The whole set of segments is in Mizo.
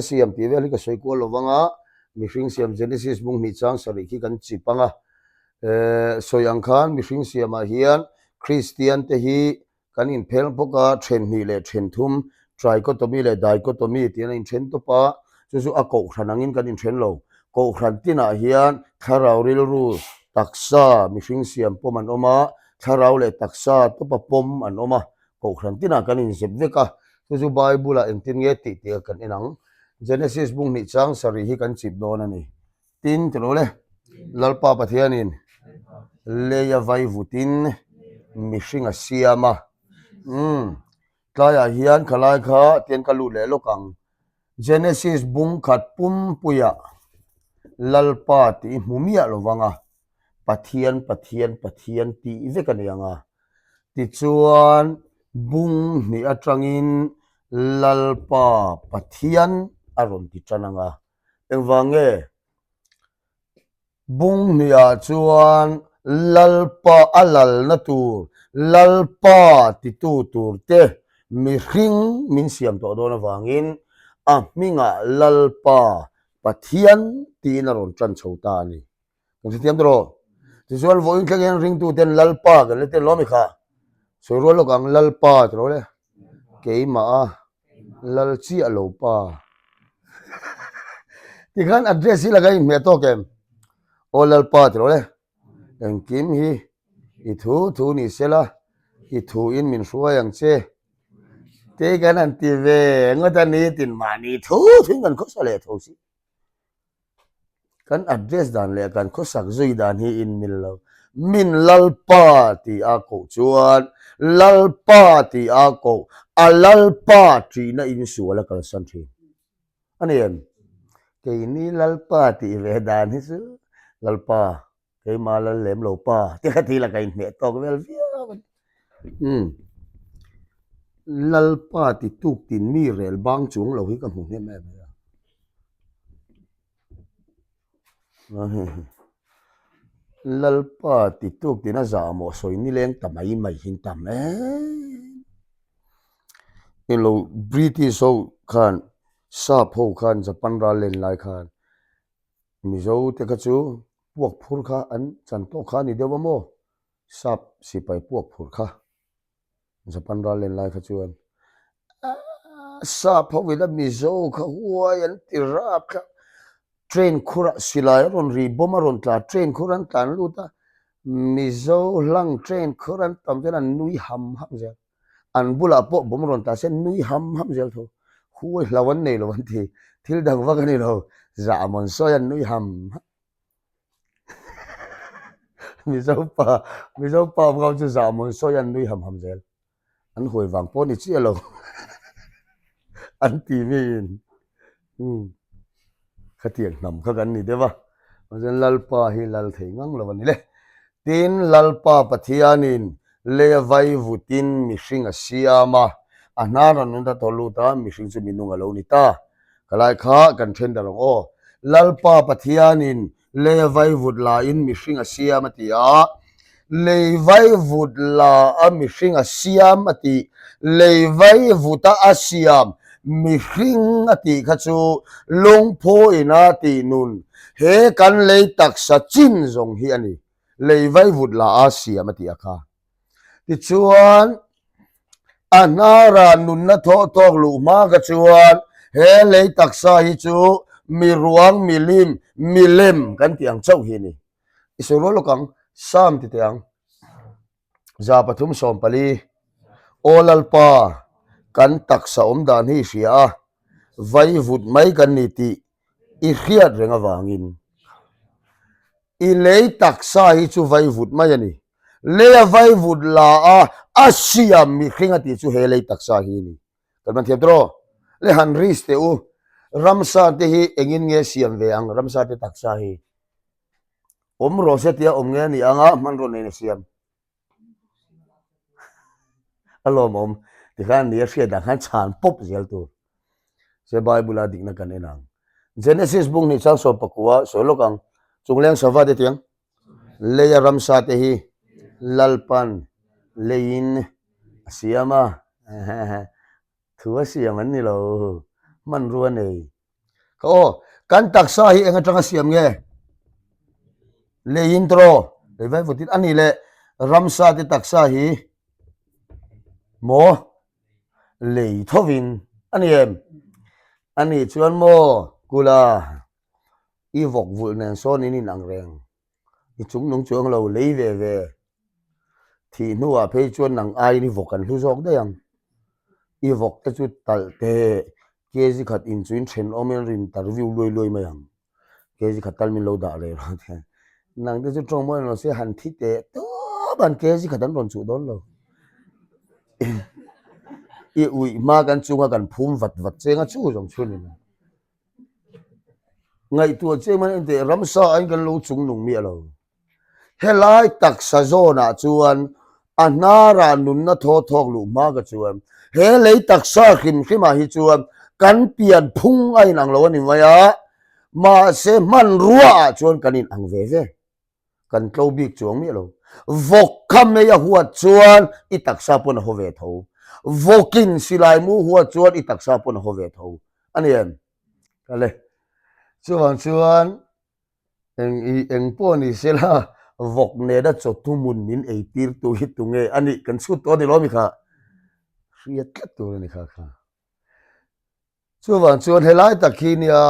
Siam tih vel hi ka sawi kual lo vang a, mihring siam Genesis bung hnih chang sarih khi kan chip ang a. Sawi ang khan mihring siamah hian Kristian te hi kan inphel bawk a, then hnih leh then thum, trichotomy leh dichotomy tiin a inthen tawp a, chu chu a kohhran angin kan inthen lo. Kohhran tinah hian thlarau rilru taksa mihring siam pawm an awm a, thlarau leh taksa tawpa pawm an awm a, Kohhran tinah kan inzep vek a, chu chu Bible-ah engtin nge tih tih a kan en ang. Genesis bung hnih chang sarih hi kan chip dawn a ni. Tin, tilo le, Lalpa Pathianin leia vai vutin mihring a siam a. Umm, tlaiah hian khalai kha tian ka lut leh lawk ang. Genesis bung khat pumpuiah Lalpa tih i hmu miah lo vang a, Pathian, Pathian, Pathian tih vek a ni ang a. Tichuan, bung hnih atangin Lalpa Pathian a rawn ti tan ang a. Engvang nge? Bung hniah chuan Lalpa a lalna tur, Lalpa titu tur te mihring min siam tawh dawn avangin a hmingah Lalpa Pathian tiin a rawn tan chho ta a ni. Kan hrethiam ta rawh. Tichuan vawiin thleng hian ringtuten Lalpa kan la tel lawm i kha. Sawi rual lawk ang Lalpa ti rawh le. Keimah a lal chiah lo pa. Tikhan address hi laka inhmeh tawk em? Aw Lalpa ti rawh le. Engkim hi i thu thu ni sela, i thu in min hruai ang che. Te kan han ti ve ngawt a ni tin mahni thu thu in kan khawsa leh tho si. Kan address dan leh kan khawsak zui dan hi inmil lo. Min Lalpa tih a koh chuan Lalpa tih a koh, a Lalpa ṭihna insual a kalsan ṭhin. A ni em? Keini Lalpa tih ve dan hi chu Lalpa Keimah lal lem lo pa te kha thil a ka inhmeh tawk vel viau a ni. Umm Lalpa ti tuk tin mi rel bang chung lo hi ka hmu hnem em em a. Lalpa ti tuk tin a zah maw sawi nileng ta mai mai hi tam em. Ilo British ho khan sap ho khan Japan ral len lai khan Mizo te kha chu puak phur kha an chan tawk kha a ni deuh a maw? Sap sipai puak phur kha Japan ral len lai kha chuan sap ho ina Mizo kha huai an ti rap kha train khurah silai a rawn ri bomb a rawn tla train khur an tlan lut a Mizo hlang train khur an tam chuan an nui ham ham zel. An bulah pawh bawm rawn ta se nui ham ham zel tho. Huai hlo an nei lo an ti. Thil dang vak a ni lo. Zah mawn sawi an nui ham ham. Mizo pa, Mizo pa awm kha chu zah mawn sawi an nui ham ham zel. An huai vang pawh a ni chiah lo. An ti miin. Umm. Khatiang hnam kha kan ni deuh a. Chuan Lalpa hi lal thei ngang lo a ni le. Tin, Lalpa Pathianin leia vai vutin mihring a siam a, a hnar a nun ta tawh lut a, mihring chu minung a lo ni ta. Ka lai kha kan then ta rang aw. Lalpa Pathianin Lei a vaivut la in mihring a siam a ti a, lei vaivut la a mihring a siam a tih, lei vaivut a a siam mihring a tih kha chu lungphu ina tih nun he kan lei taksa chin zawng hi a ni, lei vaivut la a siam a tih a kha. Tichuan, a hnarah nunna thawh tawk luh hma kha chuan he lei taksa hi chu mi ruang, mi lim, mi lem kan tih ang chauh hi a ni. I sawi rual lawk ang, Sam ti teh ang. 340, Aw Lalpa, kan taksa awm dan hi i hria a, vaivut mai kan ni tih i hriat reng avangin i lei taksa hi chu vaivut mai a ni. Leia vaivut la a, a siam mihring a tih chu he lei taksa hi a ni. Kan man thiam tawh. Le han risk teh u, ramsa te hi engin nge siam ve ang ramsa te taksa hi? Awm rawh se tia awm nge a nih anga hmanraw nen a siam. A lawmawm tikhan ni a hriat dan khan chhan pawp zel tur. Se Bible a dikna kan en ang. Genesis bung hnih chang 14 sawi lawk ang. Chungleng sava te tiang. Leia ramsa te hi Lalpan leiin a siam a. Thu a siam an ni lo. Hmanrua nei. Ka aw, kan taksa hi eng atanga siam nge? Leiin tawh lei vai vutin a nih leh ramsa te taksa hi maw lei thovin a ni em? A nih chuan maw kula i vawk vulh nen sawn in inang reng i chung nung chuang lo lei ve ve thih hnuah phei chuan nang aiin i vawk an hlu zawk daih ang i vawk te chu talh teh kg khat in chu in thenawm in a rin interview luai luai mai ang. Kg khat tal min lo dah leh rawh tia. Nang te chu tawng mawi lo se han thi teh tawp an kg khat an rawn chuh dawn lo. I uih hma kan chunga kan phum vat vat cheng a chu zawng chhun in. Ngaihtuah chiang man enteh ramsa aiin kan lo chung nung miah lo. Helai taksa zawnah chuan a hnarah nunna thaw thawk luh hma ka chuan he lei taksa hrim hrimah hi chuan kan pian phung a inang lo a ni mai a, mahse hmanrua ah chuan kan inang ve ve, kan tlo bik chuang miah lo. Vawk kha mei a huat chuan i taksa pawn a haw ve tho, vawkin silai mu huat chuan i taksa pawn a haw ve tho a ni em? Kale chuvang chuan Eng i eng pawh ni sela vawk nena chaw thuhmun min ei tir tu hi tunge a nih kan chhut tawh a ni lo mi kha hriat tlat tur a ni kha kha. Chuvang chuan helai tak hi nia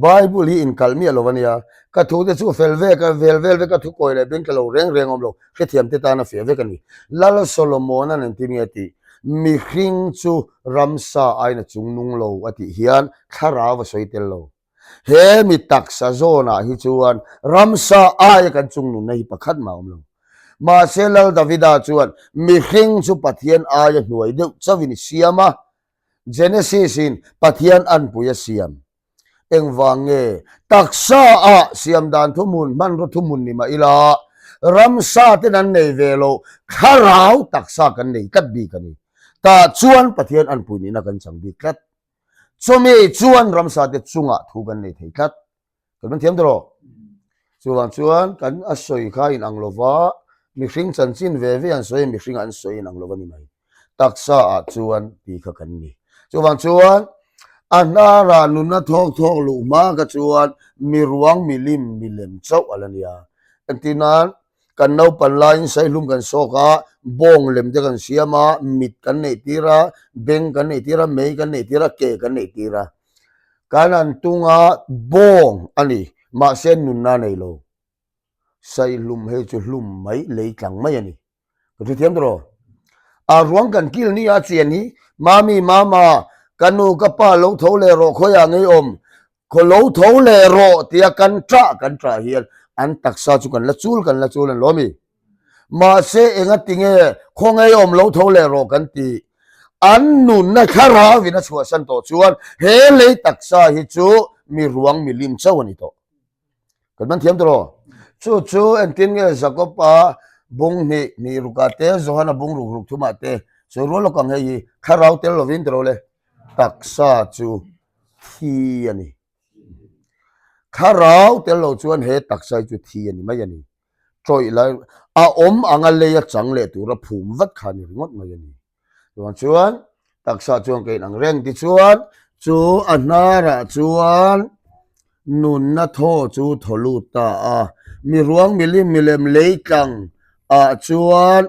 Bible hi inkalh miah lo a nia ka thu te chu fel vek a vel vel vek a thu kawi leh beng tla lo reng reng awm lo hrethiam te tan a fiah vek a ni. Lal Solomon-a nen tin nge tih mihring chu ramsa aiin a chung nung lo a tih hian thlarau a sawi tel lo. He mi taksa zawnah hi chuan ramsa aia kan chung nunna hi pakhat mah a awm lo. Mahse Lal Davida chuan mihring chu Pathian aia hnuai deuh chauhin i siam a, Genesis in Pathian anpui a siam. Engvang nge taksa ah siam dan thuhmun hmanraw thuhmun ni mah ila ramsa ten an nei ve lo thlarau taksa kan nei tlat bik a ni. Tah chuan Pathian anpui nihna kan chang bik tlat. Chumi chuan ramsa te chungah thu kan nei thei tlat. Kan man thiam tawh. Chuvang chuan kan a sawi kha in ang lova, mihring chanchin ve ve an sawi, mihring an sawi in ang lova ni mai. Taksa ah chuan ti kha kan ni. Chuvang chuan a hnarah nunna thawk thawk luh hma kha chuan miruang milim milem chauh a la nia. Engtin nan Kan naupan laiin saihlum kan sawk a, bawng lem te kan siam a, mit kan neih tir a, beng kan neih tir a, mei kan neih tir a, ke kan neih tir a. Kan an tung a, bawng a ni, mahse nunna a nei lo. Saihlum hei chu hlum mai, lei tlang mai a ni. Ka thu thiam tawh. A ruang kan kil ni a chian hi, Mami, Mama, ka nu, ka pa lo tho leh rawh khawiah ngei awm, Khaw lo tho leh rawh tia kan ṭah kan ṭah hian an taksa chu kan la chul kan la chul an lo mi. Mahse enga tinge khaw ngei awm lo tho leh rawh kan ti. An nunna thlarau in a chhuahsan tawh chuan he lei taksa hi chu mi ruang milim chauh a ni tawh. Kan man thiam tawh. Chu chu engtin nge Jakob-a bung hnih hnih rukah te Johana bung ruk ruk thumah te sawi rual lawk ang hei hi thlarau tel lovin tawh le taksa chu thi a ni. Thlarau tel lo chuan he taksa hi chu thi a ni mai a ni. Tawih lai a awm anga lei a chang leh tura phum vat kha a ni ringawt mai a ni. Chuvang chuan taksa chuan ka inang reng tichuan chu a hnarah chuan nunna thaw chu thaw lut ta a. Mi ruang milim milem lei tlang ah chuan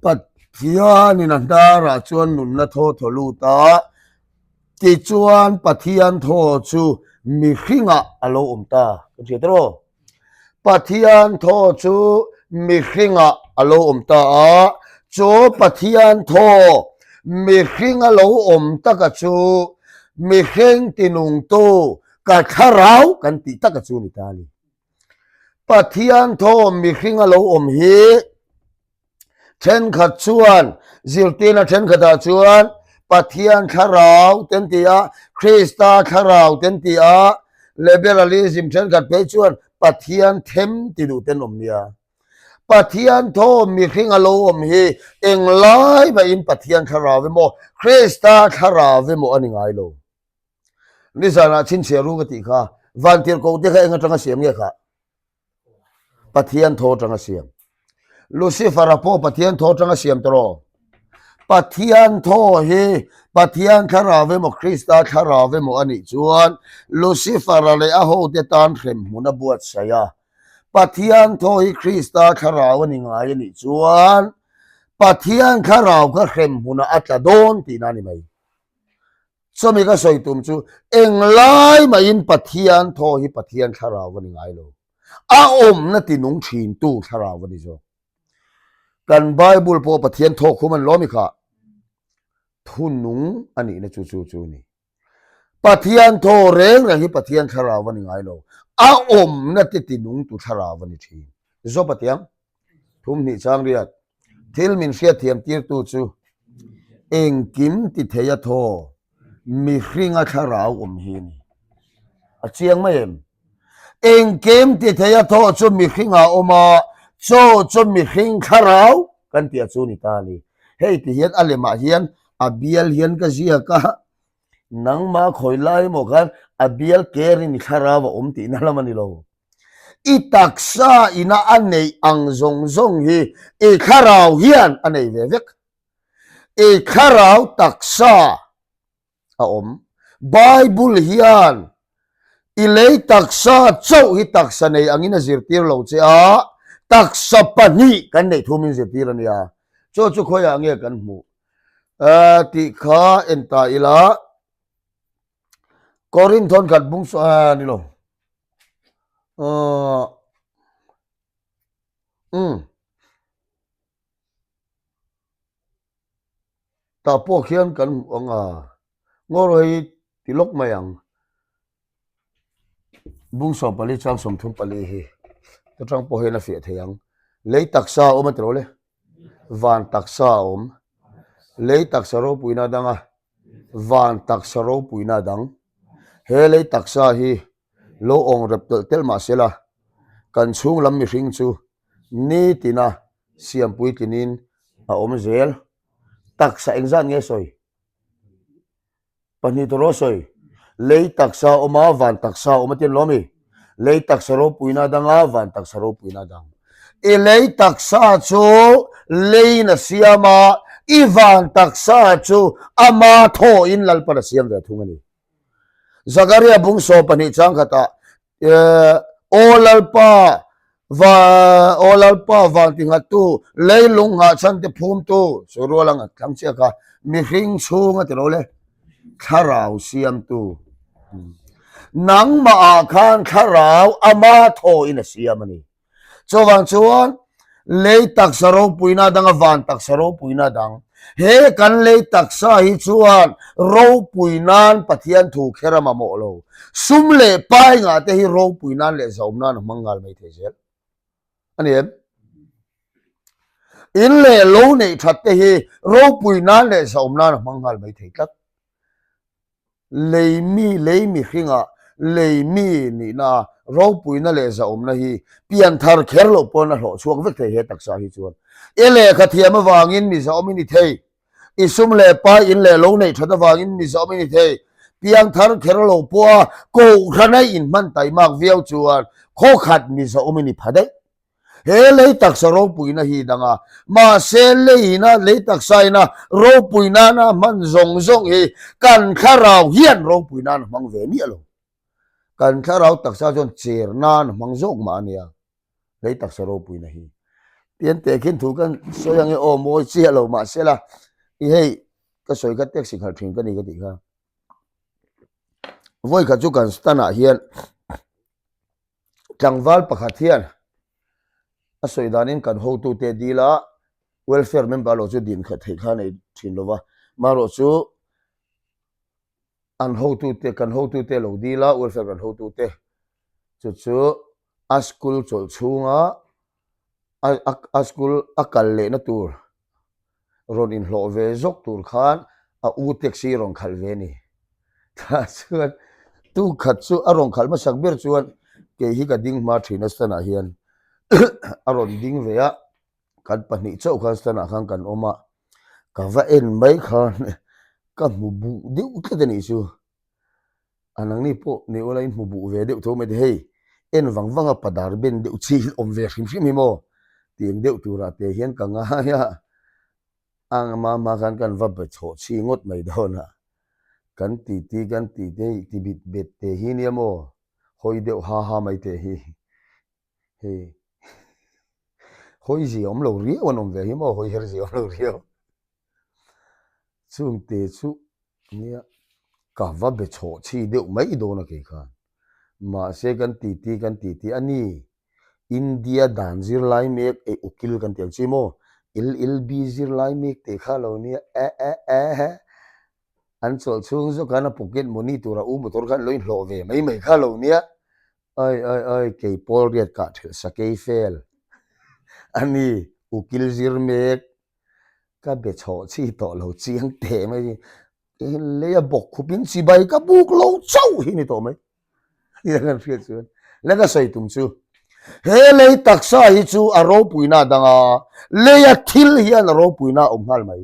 Pathianin a hnarah chuan nunna thaw thaw lut a. Tichuan Pathian thaw chu mihringah a lo awm ta. Kan hria tawh maw? Pathian thaw chu mihringah a lo awm ta a, chu Pathian thaw mihring a lo awm taka chu mihring tinungtu ka thlarau kan tih taka chu ni ta a ni. Pathian thaw mihring a lo awm hi Thenkhat chuan zirtirna thenkhatah chuan Pathian thlarau te an ti a, Krista thlarau te an ti a, Liberalism thenkhat phei chuan Pathian them ti duh te an awm nia. Pathian thawm mihring a lo awm hi englai mahin Pathian thlarau emaw Krista thlarau emaw a ni ngai lo. Nizanah chhinchhiah ru ka tih kha vantirhkoh te kha eng atanga siam nge khah? Pathian thaw atanga siam. Lucifer-a pawh Pathian thaw atanga siam tawh rawh. Pathian thaw hi Pathian thlarau emaw Krista thlarau emaw a nih chuan Lucifer-a leh a hote tan hremhmun a buatsaih a. Pathian thaw hi Krista thlarau a ni ngai a nih chuan Pathian thlarau kha hremhmunah a tla dawn tihna a ni mai. Chumi ka sawi tum chu englai mahin Pathian thaw hi Pathian thlarau a ni ngai lo. A awmna tinung thintu thlarau a ni zawk. Kan Bible pawh Pathian thawk khum an lawm i kha. Thu nung a nihna chu chu chu ni. Pathian thaw reng reng hi Pathian thlarau a ni ngai lo. A awmna te tinung tu thlarau a ni thin. Zawp a tiang. Thum hnih chang riat. Thil min hriatthiam tirtu chu engkim ti thei a thaw mihringa thlarau awm hi a ni. A chiang mai em? Engkim ti thei a thaw chu mihringa awm a, chaw chu mihring thlarau kan tih a chu ni ta a ni. Hei ti hian a lemah hian a bial hian ka ziak a, nangmah khawi lai emaw khan a bial kerin i thlarau a awm tihna lam a ni lo. I taksa ina a neih ang zawng zawng hi i thlarau hian a nei ve vek. I thlarau taksa a awm. Bible hian i lei taksa chauh hi taksa nei angin a zirtir lo che a, taksa pahnih kan neih thu min zirtir a nia. Chu chu khawiah nge kan hmuh? Tih kha en ta ila. Korinth thawn khat bung saw ni lo. Um. Tah pawh khian kan hmuh ang a, ngaw hei ti lawk mai ang. Bung 14 chang 34 hi ta tang pawh hian a fiah thei ang. Lei taksa a awm a ti lo le. Van taksa a awm. Lei taksa ropuina a dang a. Van taksa ropuina a dang. He lei taksa hi lo awng rep telh telh mah sela, kan chhung lam mihring chu nitina siam puitlinin a awm zel. Taksa engzat nge sawi? Pahnih tawh rawh sawi. Lei taksa a awm a, van taksa a awm a ti an lo ami? Lei taksa ropuina a dang a, van taksa ropuina a dang. I lei taksa chu leiin a siam a, i van taksa chu ama thawhin Lalpan a siam ve thung a ni. Zakaria bung 12 chang khatah, Aw Lalpa, va, Aw Lalpa van ti nghattu, leilung nghahchhan te phumtu, chu rual a nghat thlang chiah kha, mihring chhung a ti lo le. Thlarau siamtu. Nangmah ah khan thlarau ama thawhin a siam a ni. Chuvang chuan lei taksa ropuina dang a van taksa ropuina dang. He kan lei taksa hi chuan ropui nan Pathian thu kher a mamawh lo. Sum leh pai ngah te hi ropui nan leh zahawm nan a hmang nghal mai thei zel. A ni em? In leh lo neih that te hi ropui nan leh zahawm nan a hmang nghal mai thei tlat. Lei mi, lei mihringa lei mi nihna ropuina leh zahawmna hi pianthar kher loh pawn a hlawh chhuak vek thei he taksa hi chuan. I lehkha thiam avangin mi zahawm i ni thei. I sum leh pai in leh lo neih that avangin mi zahawm i ni thei. Piangthar kher lo pawha kohhran a inhman taimak viau chuan khawkhat mi zahawm i ni pha daih. He lei taksa ropuina hi dang a, mahse leina, lei taksaina ropui nana hman zawng zawng hi kan thlarau hian ropui nan a hmang ve miah lo. Kan thlarau taksa chuan cher nan a hmang zawk mah a nia, lei taksa ropuina hi. Tian teh khin thu kan sawi ang e aw mawi chiah lo mahse la, i hei ka sawi kha taxi khalh thin ka ni ka tih kha. Vawi khat chu kan stand ah hian Tlangval pakhat hian a sawi danin kan hotute dil a, welfare member lo chu din khat theih kha a nei thin lo va, marawh chu an hotute, kan hotute lo dil a, welfare kan hotute chu chu a school chawlh chhunga a school a kal lehna tur rawn inhlawh ve zawk tur khan a u taxi rawn khalh ve a ni. Tah chuan tu khat chu a rawn khalh hmasak ber chuan kei hi ka ding hma thin a stand ah hian a rawn ding ve a, kan pahnih chauh khan stand ah khan kan awm a, ka va en mai khan ka hmu buh deuh tlat a nih chu. A nangni pawh ni ula in hmu buh ve deuh tho mai te hei en vang vang a padar ben deuh chi hi awm ve hrim hrim hi maw tiang deuh turah te hian ka ngai a. A hma hma khan kan va be chhawh chhi ngawt mai dawn a, kan titi kan tih te hi ti bit bet teh hi nia maw, hawi deuh ha ha mai teh hi, hei hawi zia awm lo riau an awm ve hi maw, hawi her zia awm lo riau. Chungte chu nia ka va be chhawh chhi deuh mai dawn a kei khan, mahse kan titi kan titi a ni. India dan zirlai mek eh ukil kan tih ang chi maw? LLB zirlai mek teh kha lo nia eh eh eh an chawlh chhung zawk khan a pocket money tura u motor khan lo inhlawh ve mai mai kha lo nia oi oi oi kei pawl riat kah thelh sakei fel a ni ukil zir mek ka be chhawh chi tawh lo chiang teh mai lei a bawk khup in chibai ka buk lo chauh hi ni tawh mai nia kan hriat chuan le ka sawi tum chu he lei taksa hi chu a ropuina a dang a leia thil hian a ropuina a awm nghal mai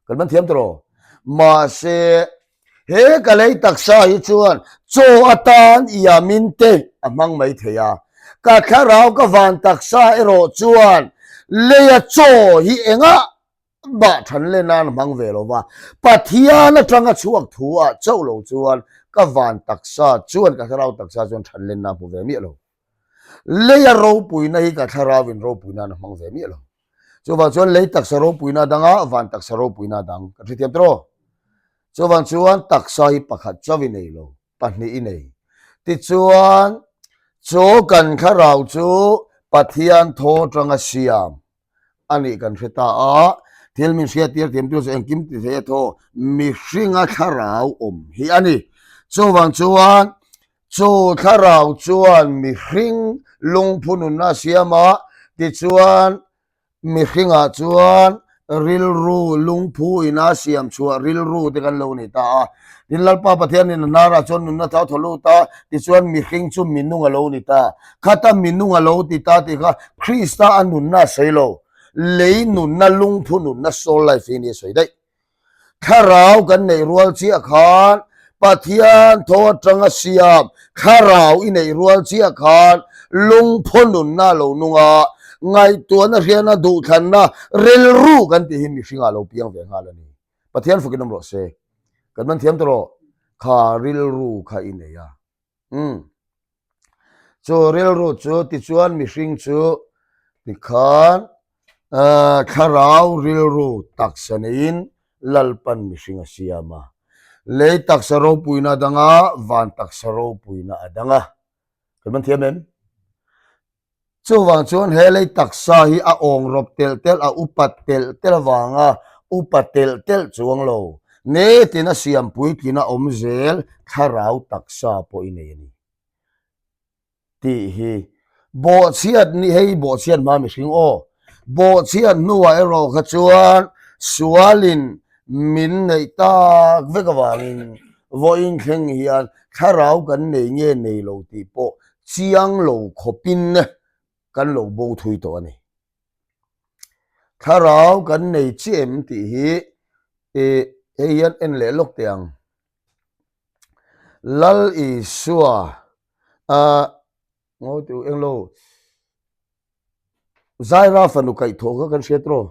kan man thiam tawh mahse he ka lei taksa hi chuan chaw atan iamin te a hmang mai thei a ka thlarau ka van taksa erawh chuan leia chaw hi engah Bah than le nan hmang ve lo va, Pathian atanga chhuak thu ah chauh lo chuan ka van taksa chuan ka thlarau taksa chuan than lenna a hmu ve miah lo. Leia ropuina hi ka thlarau in ropuina an hmang ve miah lo. Chuvang chuan lei taksa ropuina a dang a, van taksa ropuina a dang. Kan hrethiam tawh. Chuvang chuan taksa hi pakhat chauh i nei lo, pahnih i nei. Tichuan, chu kan thlarau chu Pathian thaw atanga siam a nih kan hre ta a, thil min hriattir thiamtu chu engkim ti thei a thaw mihringa thlarau awm hi a ni. Chuvang chuan chu thlarau chuan mihring lungphu nunna a siam a, tichuan mihringah chuan rilru lungphu ina siam chhuah rilru te kan lo nei ta a. Tin Lalpa Pathianin a hnarah chuan nunna thau thaw lut a, tichuan mihring chu minung a lo ni ta. Khata minung a lo ti ta tih kha Krista a nunna a sawi lo, lei nunna, lungphu nunna, soul life hi ni a sawi daih. Thlarau kan neih rual chiah khan Pathian thaw atanga siam thlarau i neih rual chiah khan lungphaw nunna a lo nung a, ngaihtuahna hriatna duhthlanna rilru kan tih hi mihringah a lo piang ve nghal a ni. Pathian fukin awm rawh se. Kan man thiam tawh rawh. Kha rilru kha i nei a. Umm. Chu rilru chu tichuan mihring chu tikhan thlarau rilru taksa neiin Lalpan mihring a siam a. Lei taksa ropuina a dang a, van taksa ropuina a dang a. Kan man thiam em? Chuvang chuan he lei taksa hi a awng rawp telh telh, a upat telh telh avanga upa telh telh chuang lo. Netin a siam puitlin a awm zel thlarau taksa pawh i nei a ni tih hi bawhchhiat ni hei bawhchhiat hma mihring aw bawhchhiat hnuah erawh kha chuan sualin min neih tak vek avangin vawiin thleng hian thlarau kan nei nge nei lo tih pawh chiang lo khawpin kan lo bo thui tawh a ni. Thlarau kan nei chiah em tih hi ih hei hian en leh lawk teh ang. Lal Isua ah ngawi teh u englo Zaira fanu kaihthawh kha kan hriat rawh.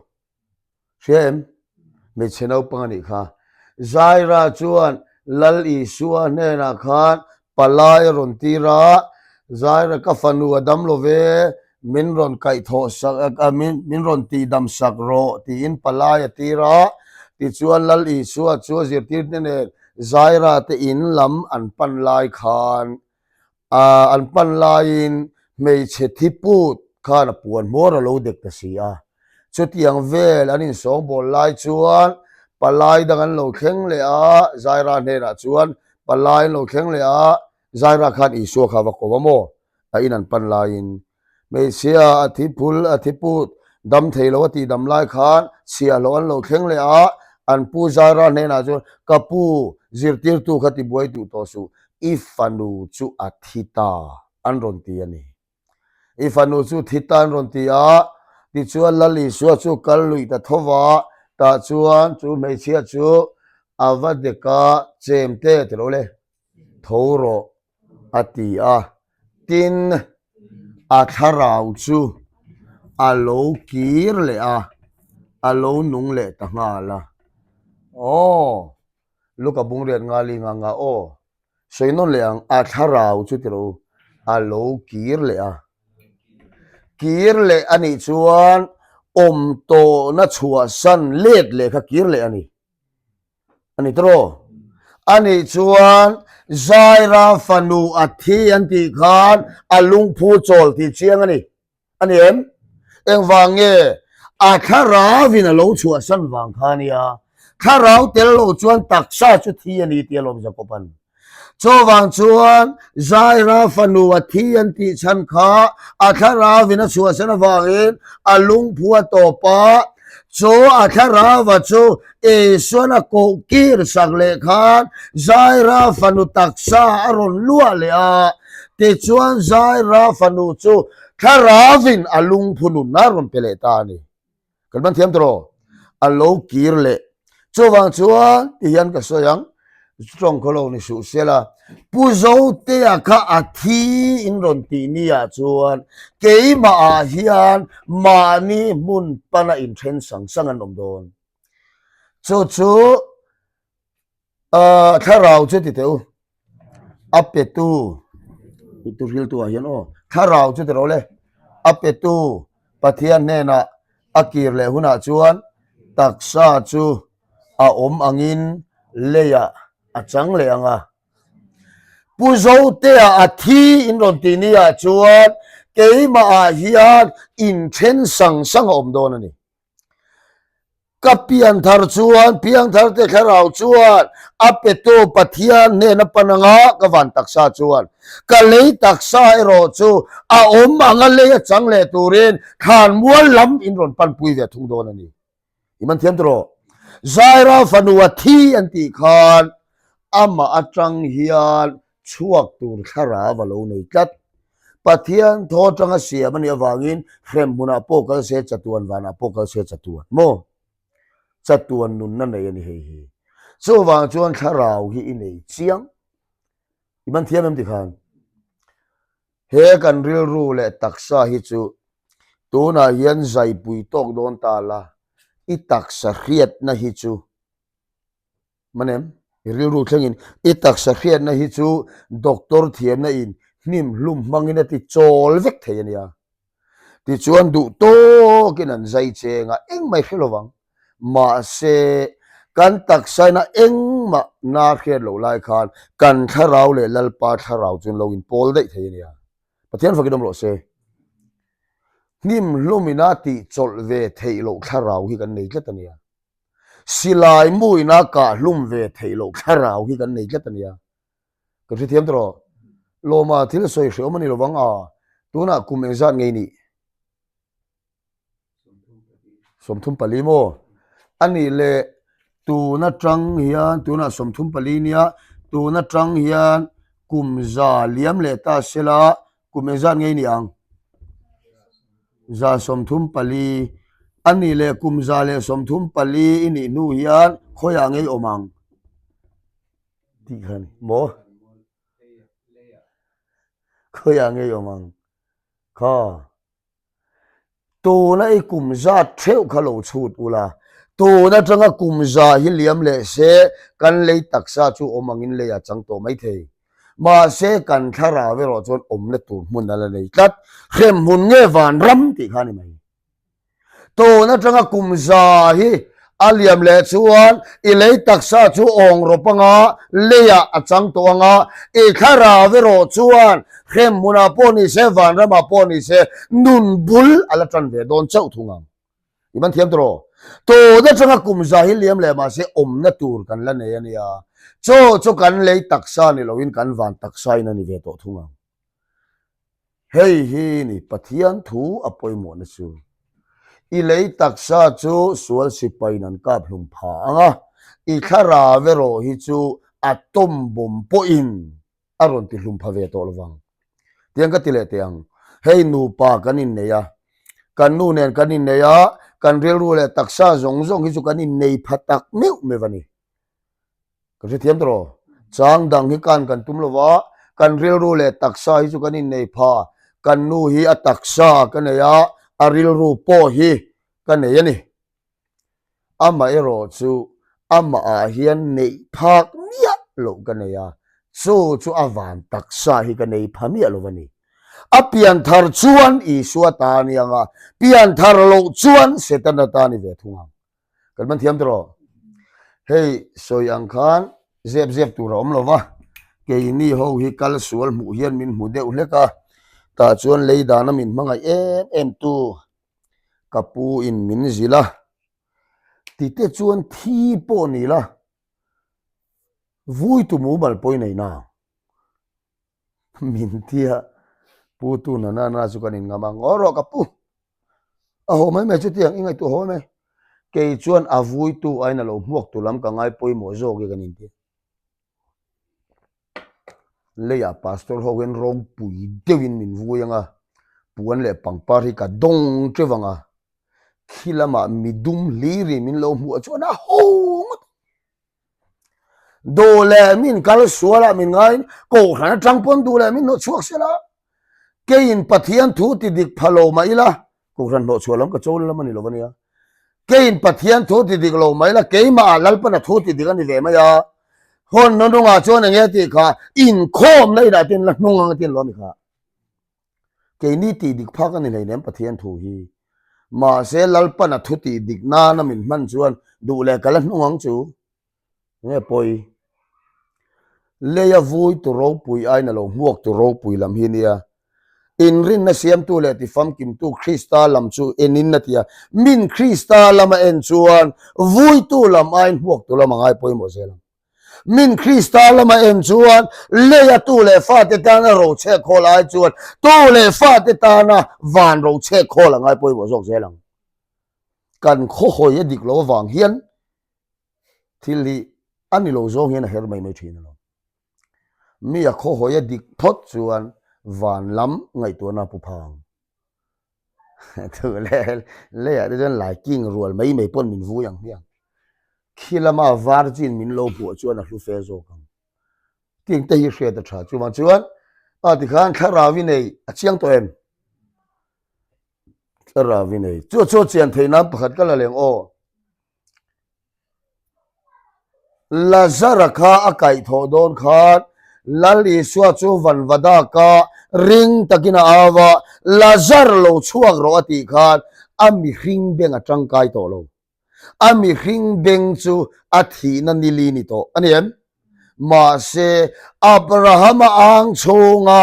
Hria em? Hmeichhe naupang a nih kha. Zaira chuan Lal Isua hnenah khan palai a rawn tir a, Zaira ka fanu a dam lo ve, min rawn kaihthawh sak min rawn tihdam sak rawh tiin palai a tir a. Tichuan Lal Isua chu a zirtirte nen Zaira te in lam an pan lai khan an pan laiin hmeichhe thi put khan a puan hmawr a lo dek ta si a. Chutiang vel an insawngbawl lai chuan palai dang an lo thleng leh a, Zaira hnenah chuan palai an lo thleng leh a, Zaira khan Isua kha va ko a maw? A in an pan laiin hmeichhia a thi phul a thi put dam thei lo a tih dam lai khan chhiahhlawh an lo thleng leh a, an pu Zaira hnenah chuan ka pu zirtirtu kha tibuai duh tawh suh, i fanu chu a thi ta an rawn ti a ni. I fanu chu thi ta an rawn ti a, tichuan Lal Isua chu kal luih ta tho va, tah chuan chu hmeichhia chu a va dek a, chem te ti lo le, tho rawh a ti a, tin a thlarau chu a lo kir leh a. A lo nung leh ta nghal a. Aw, Luka bungriat nga li nga nga aw. Sawi nawn leh ang, a thlarau chu ti rawh u, a lo kir leh a. Kir leh a nih chuan awm tawhna chhuahsan let leh kha kir leh a ni. A ni tawh. A nih chuan Zaira fanu a thi an tih khan a lungphu chawl tih chiang a ni. A ni em? Engvang nge a thlarauin a lo chhuahsan vang kha a nia. Thlarau tel lo chuan taksa chu thi a ni tih a lawm Jakob-a'n. Chuvang chuan Zaira fanu a thi an tih chhan kha a thlarauin a chhuahsan avangin a lungphu a tawp a, chu a thlarauva chu Isuan a koh kir sak leh khan Zaira fanu taksa a rawn luah leh a, tichuan Zaira fanu chu thlarauin a lungphu nunna a rawn pe leh ta a ni. Kan hman thiam tawh a lo kir leh. Chuvang chuan ti hian ka sawi ang, tawng khaw lo ni suh se la, Pu Zotea kha a thi in rawn tih ni ah chuan keimah ah hian mahni hmun pana inthen sang sang an awm dawn. Chu chu Ahh thlarau chu ti teh u, a petu i tu hriltu ah hian aw thlarau chu ti rawh le, a petu Pathian hnenah a kir leh hunah chuan taksa chu a awm angin leiah a chang leh ang a. Pu Zotea a thi in rawn tih ni ah chuan keimah ah hian inthen sang sang a awm dawn a ni. Ka pianthar chuan, piangtharte thlarau chuan a petu Pathian hnen a pan anga ka van taksa chuan ka lei taksa erawh chu a awm anga lei a chang leh turin thlanmual lam in rawn panpui ve thung dawn a ni. I man thiam tawh. Zaira fanu a thi an tih khan amah atang hian chhuak tur thlarau a lo nei tlat. Pathian thaw atanga siam a nih avangin hrem hmunah pawh kal se chatuan vanah pawh kal se chatuan maw? Chatuan nunna nei a ni hei hi. Chuvang chuan thlarau hi i nei chiang. I man thiam em tikhan? He kan rilru leh taksa hi chu tunah hian zaipui tawk dawn ta la, i taksa hriatna hi chu Manem, i rilru thlengin i taksa hriatna hi chu doctor thiamna in hnim hlum hmangin a ti chawl vek thei a nia. Tichuan duh tawkin an zai cheng a, engmah i hre lovang. Mahse, kan taksaina engmah na hriat loh lai khan kan thlarau leh Lalpa thlarau chu an lo inpawl daih thei a nia. Pathian fakin awm rawh se. Hnim hlumina tih chawlh ve theih loh thlarau hi kan nei tlat a nia. Silai muina kah hlum ve theih loh thlarau hi kan nei tlat a nia. Kan hrethiam tawh rawh. Lawma thil sawi hreawm a ni lovang a, tunah kum engzat ngei nih? 34 maw? A nih leh tun atang hian tunah 34 nia, tun atang hian kum za liam leh ta sela kum engzat ngei nih ang? 34, a nih leh kum 134 i nih hnu hian khawiah ngei awm ang tih kha a ni maw? Khawiah ngei awm ang kha? Tuna i kum zat theuh kha lo chhut ula, tun atanga kum za hi liam leh se kan lei taksa chu awm angin lei a chang tawh maithei. Mahse kan thlarau erawh chuan awmna tur hmun a la nei tlat. Hremhmun nge vanram tih kha a ni mai. Tun atanga kum za hi a liam leh chuan i lei taksa chu awng rawp anga leiah a chang tawh anga i thlarau erawh chuan hremhmunah pawh ni se vanramah pawh ni se nun bul a la tan ve dawn chauh thung ang. I man thiam tawh. Tun atanga kum za hi liam leh mahse awmna tur kan la nei a nia. Chaw chu kan lei taksa ni loin kan van taksa in a ni ve tawh thung ang. Hei hi ni Pathian thu a pawimawhna chu. I lei taksa chu sual sipaiin an kap hlum pha ang a, i thlarau erawh hi chu atom bomb pawhin a rawn ti hlum pha ve tawh lovang. Tiang ka ti leh teh ang. Hei nupa kan innei a, kan nu nen kan innei a, kan rilru leh taksa zawng zawng hi chu kan innei pha tak meuh meuh a ni. Ka hrethiam tawh rawh. Chang dang hi kan kan tum lova, kan rilru leh taksa hi chu kan innei pha. Kan nu hi a taksa ka nei a, a rilru pawh hi ka nei a ni. Amaherawhchu amahah hian neih phak miah loh ka nei a, chu chu a van taksa hi ka nei pha miah lo a ni. A pianthar chuan Isua ta a ni ang a, pianthar loh chuan Setana ta a ni ve thung ang. Kan man thiam tawh. Hei sawi ang khan zep zep tur a awm lo va, keini ho hi kal sual hmuh hian min hmu deuh hlek a, tah chuan lei dana min hmangaih em em tu ka pu in min zilh a, tite chuan thi pawh ni la, vui tu mumal pawh i nei na. Min tia pu tu na na na chu kan in ngam a, ngaw rawh ka pu, a haw mai mai chutiang i ngaihtuah haw mai mai, kei chuan a vui tu aiin a lo hmuak tu lam ka ngai pawimawh zawk i kan inti. Leiah pastor ho hian ropui deuhin min vui ang a, puan leh pangpar hi ka dawng teuh ang a, khi lamah midum hlir in min lo hmuh chuan a ho ngawt. Duh leh min kal sual ah min ngaiin kohhran atang pawn duh leh min hnawh chhuak sela keiin Pathian thu ti dik pha lo mah ila kohhran hnawh chhuah lam ka cho lam a ni lo ania keiin Pathian thu ti dik lo mah ila keimah ah Lalpan a thu ti dik a ni ve mai a hawn hnawhnungah chuan enge tih kha inkhawmna inah te in la hnung ang a tin lo a ni kha. Keini tih dik phak a ni hleinem Pathian thu hi. Mahse Lalpan a thu tih dik nana min hman chuan duh leh ka la hnung ang chu. Nge pawi? Leia vui tu ropui aiin a lo hmuak tu ropui lam hi nia. Inrinna siamtu leh tifamkimtu Krista lam chu enin a ti a. Min Krista lama en chuan vuitu lam aiin hmuaktu lam a ngai pawimawh zel ang. Min Krista lama en chuan leia tu leh fate tana rochhe khawl ai chuan tu leh fate tana van rochhe khawl a ngai pawimawh zawk zel ang. Kan khawhawi a dik lo avang hian thil hi a ni lo zawng hian a her mai mai thin alawm. Mi a khawhawi a dik phawt chuan van lam ngaihtuahna a pu phang. Thu leh leiah te chuan laiking rual mai mai pawn min vui ang hmiang. Khi lama virgin min lo hmuh chuan a hlu fe zawk ang. Ting te hi hriat a tha. Chuvang chuan a tikhan thlarau i nei a chiang tawh em? Thlarau i nei. Chu chu chian theih nan pakhat ka la leng aw. Lazara kha a kaihthawh dawn khan Lal Isua chu vanvadaka ring takin a au a, Lazar lo chhuak rawh a tih khan a mihring beng a tangkai tawh lo. A mihring beng chu a thihna nili ni tawh a ni em? Mahse, Abrahama ang chhunga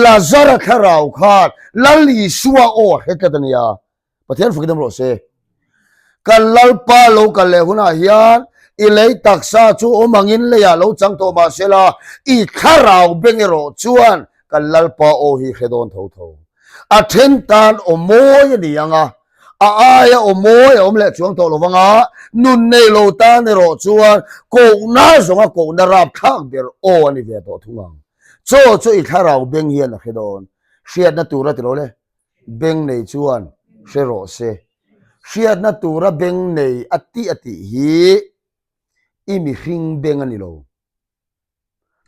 Lazara thlarau khan Lal Isua aw a hre tlat a nia. Pathian fak dam rawh se. Kan Lalpa lo kal leh hunah hian i lei taksa chu awm angin leiah lo chang tawh mah sela, i thlarau beng erawh chuan kan Lalpa aw hi hre dawn tho tho. A then tan aw mawi a ni ang a, a aia aw mawi a awm leh chuang tawh lo vang a, nun nei lo tan erawh chuan kohna zawnga kohna rapthlak ber aw a ni ve tawh thung ang. Chaw chu i thlarau beng hian a hre dawn. Hriatna tur a ti lo le. Beng nei chuan hre rawh se. Hriatna tura beng nei a tih a tih hi i mihring beng a ni lo.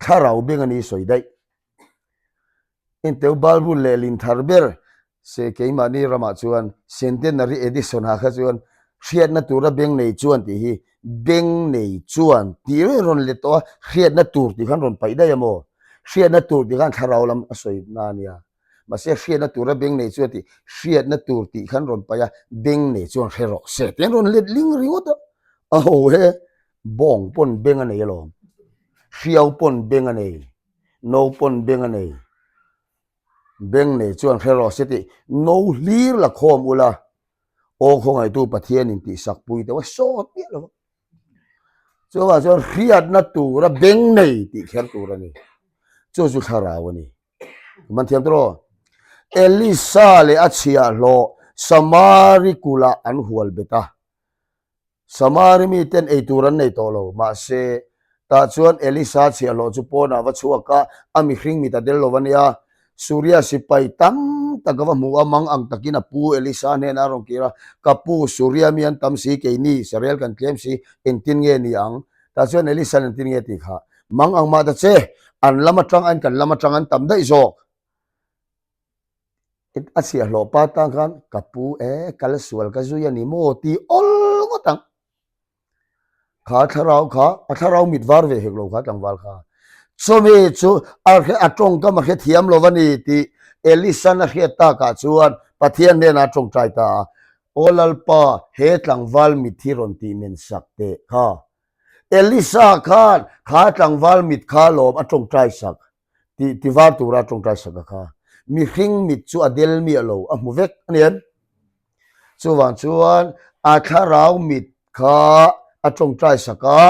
Thlarau beng a ni sawi daih. Enteu Bible lehlin thar ber se keimahni ramah chuan Centenary Edition ah kha chuan hriatna tura beng nei chuan tih hi beng nei chuan tih reng rawn let tawh a, hriatna tur tih khan rawn paih daih a maw? Hriatna tur tih khan thlarau lam a sawi na a nia. Mahse hriatna tura beng nei chuan tih hriatna tur tih khan rawn paih a, beng nei chuan hre rawh se tih an rawn let ling ringawt a, a ho he, bawng pawn beng a nei alawm, hriau pawn beng a nei, no pawn beng a nei, beng nei chuan hre rawh se tih no hlir la khawm ula, aw khawngaihtu Pathian in tihsak pui deuh a sawt miah lo va. Chuvang chuan hriatna tura beng nei tih kher tur a ni, chu chu thlarau a ni. Man thiam tawh. Elisa leh a chhiahhlawh Samari kulah an hual bet a. Samari miten ei tur an nei tawh lo. Mahse, tah chuan Elisa chhiahhlawh chu pawnah va chhuak a, a mihring mit a del lo a nia. Suria sipai tam tak a va hmu a, mang ang takin a pu Elisa hnenah a rawn kir a, Ka pu, Suria mi an tam si, keini Israel kan tlem si, engtin nge ni ang? Tah chuan Elisan engtin nge tih kha, Mang ang mah ta che, an lam atang aiin kan lam atang an tam daih zawk. A chhiahhlawh pa tan khan ka pu e, kal sual ka zui a ni maw ti awl ngawt ang. Kha thlarau kha, a thlarau mit var ve hek lo kha tlangval kha. Chumi chu a hre a tawngkam a hrethiam lo a ni tih Elisan a hriat takah chuan Pathian hnenah a tawngtai ta a, Aw Lalpa, he tlangval mit hi rawn tih men sak teh kha. Elisa khan kha tlangval mit kha lawm a tawngtai sak tih ti var tura a tawngtai sak a kha. Mihring mit chu a del miah lo, a hmu vek a ni em? Chuvang chuan a thlarau mit kha a tawngtai sak a,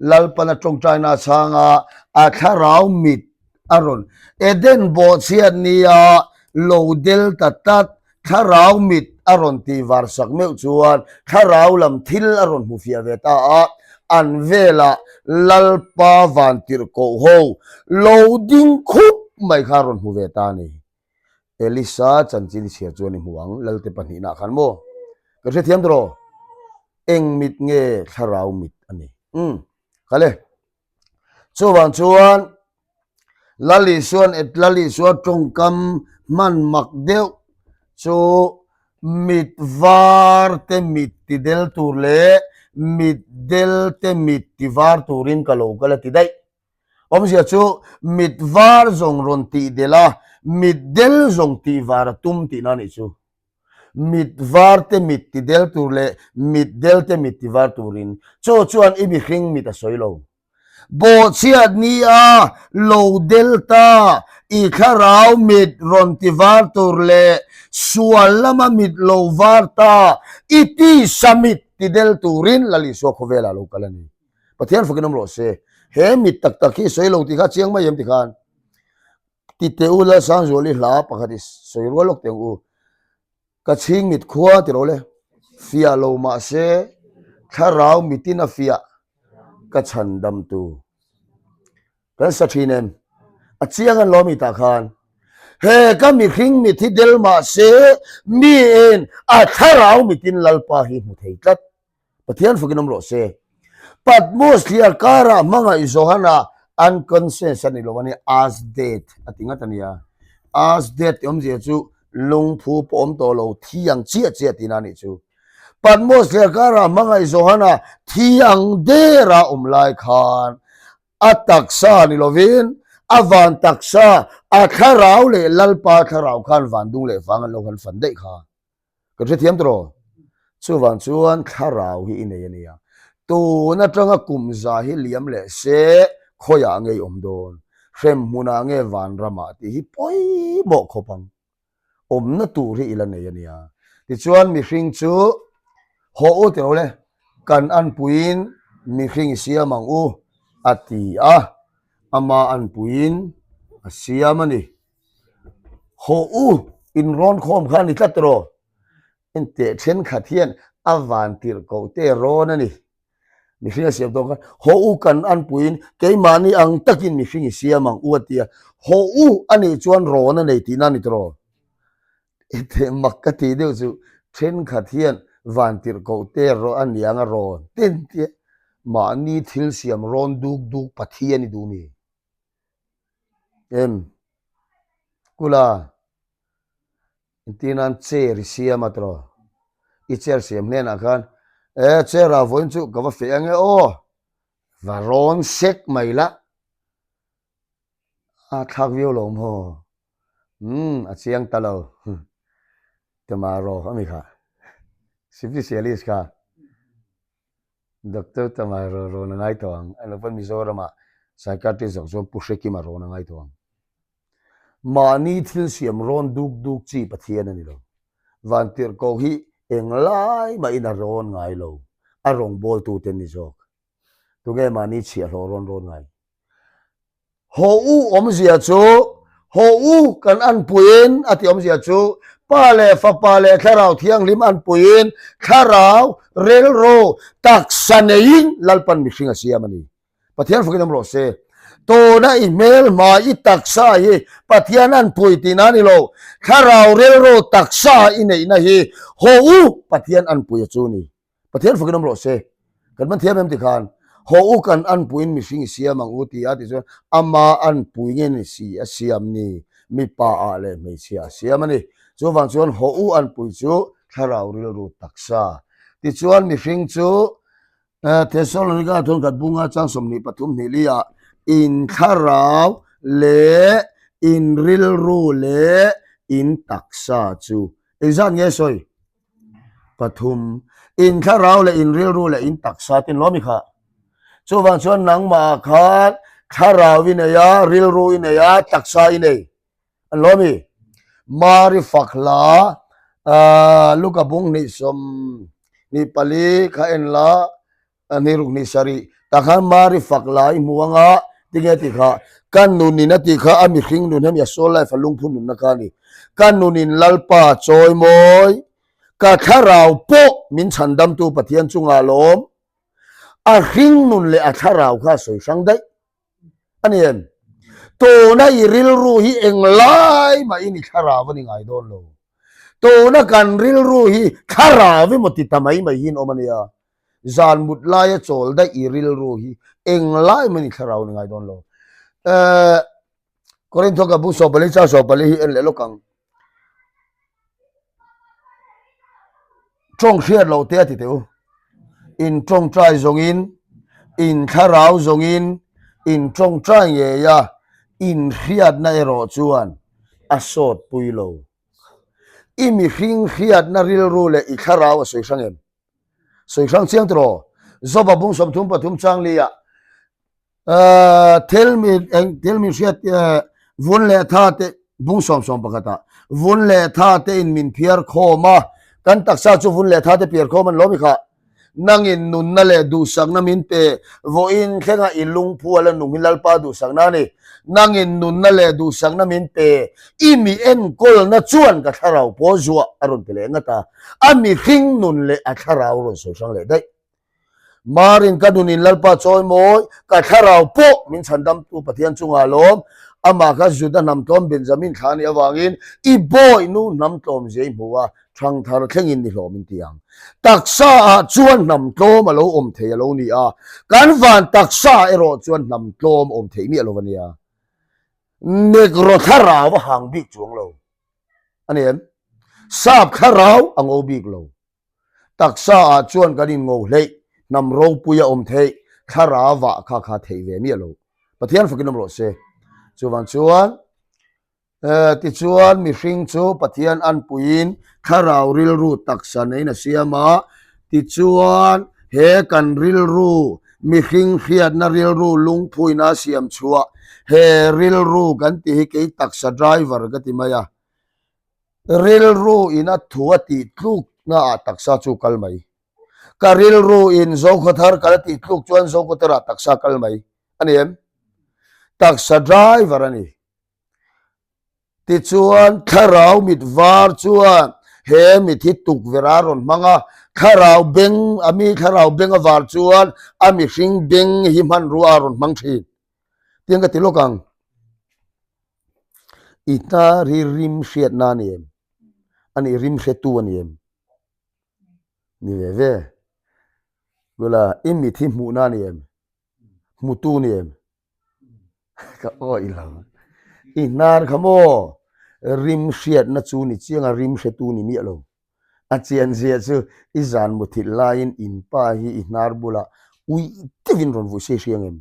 Lalpan a tawngtaina a chhang a, a thlarau mit a rawn Eden bawhchhiat nia lo del ta tlat thlarau mit a rawn tih var sak meuh chuan thlarau lam thil a rawn hmu fiah ve ta a, an velah Lalpa vantirhkoh ho lo ding khup mai kha a rawn hmu ve ta a ni. Elisa chanchin chhiar chuan i hmu ang, Lalte pahnihna khan maw? Ka hrethiam tawh Eng mit nge thlarau mit a ni? Umm, kale. Chuvang chuan Lal Isuan et Lal Isua tawngkam hman mak deuh chu mit var te mit ti del tur leh mit del te mit ti var turin ka lo kal a ti daih. Awmzia chu mit var zawng rawn tih del a, mit del zawng tih var a tum tihna a nih chu. Mit var te mit ti del tur leh mit del te mit ti var turin chaw chuan i mihring mit a sawi lo. Bawhchhiat ni a lo del ta, i thlarau mit rawn ti var tur leh sual lama mit lo var ta, i tisa mit ti del turin Lal Isua khawvelah lo kal a ni. Pathian fakin awm rawh se. He mit tak tak hi sawi lo tih kha chiang mai em ti khan ti teh u Lalsangzuali hla pakhat i sawi rual lawk teh ang u. Ka chhing mit khua ti lo le. Fiah lo mah se thlarau mitin a fiah ka chhan dam tu. Kan sa thin em? A chiang an lo mi tah khan. He ka mihring mit hi del mah se miin a thlarau mitin Lalpa hi hmu thei tlat. Pathian fakin awm rawh se. Patmos thliar karah hmangaih Johana unconscious a ni lo a ni, as dead a ti ngat a nia. As dead tih awmzia chu lungphu pawh awm tawh lo, thi ang chiah chiah tihna a nih chu. Patmos thliar karah hmangaih Johana thi ang dera awm lai khan a taksa ni lovin a van taksa, a thlarau leh Lalpa thlarau khan van dung leh vang an lo han fan daih kha. Kan hrethiam tawh rawh. Chuvang chuan thlarau hi i nei a nia. Tun atanga kum za hi liam leh se khawiah nge i awm dawn? Hrem hmunah nge vanramah tih hi pawimawh khawp ang. Awmna tur hi i la nei a nia. Tichuan mihring chu haw u tih rawh le, kan anpuiin mihring i siam ang u a ti a, ama anpuiin a siam a ni. Haw u, in rawn khawm kha a ni tlat rawh. Enteh thenkhat hian a van tirh koh te rawn a ni. Mihring a siam tawh khan haw u kan anpuiin keimahni ang takin mihring i siam ang u a ti a. Haw u a nih chuan rawn a nei tihna a ni tawh. Enteh mak ka tih deuh chu thenkhat hian van tirh koh te rawn a ni ang a rawn ten tia mahni thil siam rawn duk duk Pathian i duh mi. Em kula entir nan chair i siam a tawh i chair siam hnenah khan e chair ah vawiin chu ka va feh ange aw va rawn sek mai la a thlak viau lo maw umm a chiang ta lo tomorrow ami kha sipisialist kha. Doctor Tamai rawn rawn a ngai tawh ang. A lo pawn Mizoramah psychiatrist zawk chuan Pu Hrekima rawn a ngai tawh ang. Mahni thil siam rawn duk duk chi Pathian a ni lo. Vantirhkoh hi englai mahin a rawn ngai lo. A rawngbawltute an ni zawk. Tunge mahni chhiahhlawh rawn rawn ngai? Haw u awmzia chu, Haw u kan anpuiin a tih awmzia chu, Pa leh Fapa leh Thlarau Thianghlim anpuiin Thlarau rilru taksa neiin Lalpan mihring a siam a ni. Pathian fakin awm rawh se. Tuna i hmelhma i taksa hi Pathian anpui tihna a ni lo. Thlarau rilru taksa i neihna hi haw u Pathian anpui a chu ni. Pathian fakin awm rawh se. Kan man thiam em ti khan haw u kan anpuiin mihring i siam ang u ti a tih chuan ama anpui nge ni si a siam ni mipa ah leh hmeichhia a siam a ni. Chuvang chuan haw u anpui chu thlarau rilru taksa. Tichuan mihring chu. Thesalonika thawnkhat bunga chang 23 hnih li ah in thlarau leh in rilru leh in taksa chu engzat nge sawi? Pathum. In thlarau leh in rilru leh in taksa tin lawm i kha. Chuvang chuan nangmah khan thlarau i nei a, rilru i nei a, taksa i nei. An lawm i. Mari fak hla Luka bung hnih 24 kha en la hnih ruk hnih sarih tah khan Mari fak hla i hmu anga tinge tih kha ka nunin a tih kha a mihring nun hemi a soul life a lungphu nunna kha a ni. Ka nunin Lalpa chawi mawi ka thlarau pawh min chhandamtu Pathian chungah lawm a hring nun leh a thlarau kha a sawi hrang daih. A ni em? Tuna i rilru hi englai mahin i thlarau a ni ngai dawn lo. Tuna kan rilru hi thlarau emaw ti ta mai mai hian awm a nia. Zan mut laia chawl daih i rilru hi englai mahin i thlarau a ni ngai dawn lo. Eh, Korintho ka bu 14 chang 14 hi en leh lawk ang. Tawng hriat loh te a ti teh u. In tawngtai zawngin, in thlarau zawngin, in tawngtai ngei a, in hriatna erawh chuan a sawt pui lo. I mihring hriatna rilru leh i thlarau a sawi hrang em? Sawi hrang chiang tiraw? Joba bung 33 chang li ah Thil mi eng thil mi hriat vun leh tha te bung 11 ah vun leh tha te in min phiar khawm a, kan taksa chu vun leh tha te piar khawm an lawm i kha. Nangin nunna leh duhsakna min pe, vawiin thlenga i lungphu a la nung hi Lalpa duhsakna a ni. Nangin nunna leh duhsakna min pe, i mi enkawlna chuan ka thlarau pawh zuah a rawn ti leh ngat a, a mihring nun leh a thlarau rawn sawi hrang leh daih. Marin ka nunin Lalpa chawi mawi, ka thlarau pawh min chhandamtu Pathian chungah lawm, amah kha Juda hnam tlawm Benjamin thla anih avangin i bawi nu hnam tlawm zia i hmu a, thangthar thlengin ni hlawm in ti ang. Taksa ah chuan hnam tlawm a lo awm thei a lo ni a, kan van taksa erawh chuan hnam tlawm awm theih miah lo a nia. Negro thlarau a hang bik chuang lo a ni em? Sap thlarau a ngo bik lo. Taksa ah chuan kan in ngo hleih, hnam ropui a awm theih, thlarau vah kha kha theih ve miah lo. Pathian fakin awm rawh se. Chuvang chuan, tichuan mihring chu Pathian anpuiin thlarau rilru taksa neiin a siam a, tichuan he kan rilru, mihring hriatna rilru lungphuina a siam chhuah, he rilru kan tih hi kei taksa driver ka ti mai a, Rilru in a thu a tih tluk na ah taksa chu kal mai. Ka rilru in Zokhawthar kal a tih tluk chuan Zokhawthar ah taksa kal mai a ni em? Taksa driver a ni. Tichuan thlarau mit var chuan he mit hi tukverh a rawn hmang a, thlarau beng a mi thlarau beng a var chuan a mihring beng hi hmanrua a rawn hmang thin. Tiang ka ti lawk ang. I hnar hi rim hriatna a ni em? A nih rim hretu a ni em? Ni ve ve. Kula i mit hi hmuhna a ni em? Hmutu a ni em? Ka awih lo. I hnar kha maw rim hriatna chu ni chiang a rim hretu ni miah lo. A chian zia chu i zan muthilh laiin in pa hi i hnar bulah uih deuhin rawn vui se hriang em?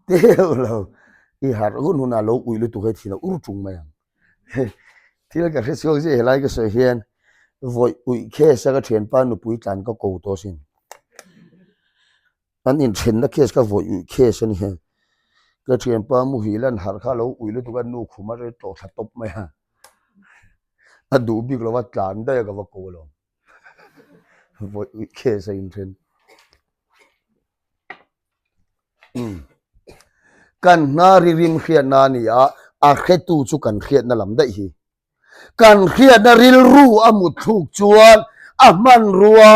Teuh lo, i harh hun hunah lo uih lutuk hei thin a ur tung mai ang. Thil ka hre chhuak zia helai ka sawi hian vawi uih case a ka thianpa nupui tlan ka ko tawh asin. An inthenna case kha vawi uih case a ni. Ka thianpa muhil an harh kha lo uih lutuk a nu khum a rei tawh thla tawp mai a. A duh bik lova tlan daih a ka va ko alawm. Vawi uih case a inthen. Kan hna ri rim hriatna a ni a, a hretu chu kan hriatna lam daih hi. Kan hriatna rilru a mut thluk chuan a hmanrua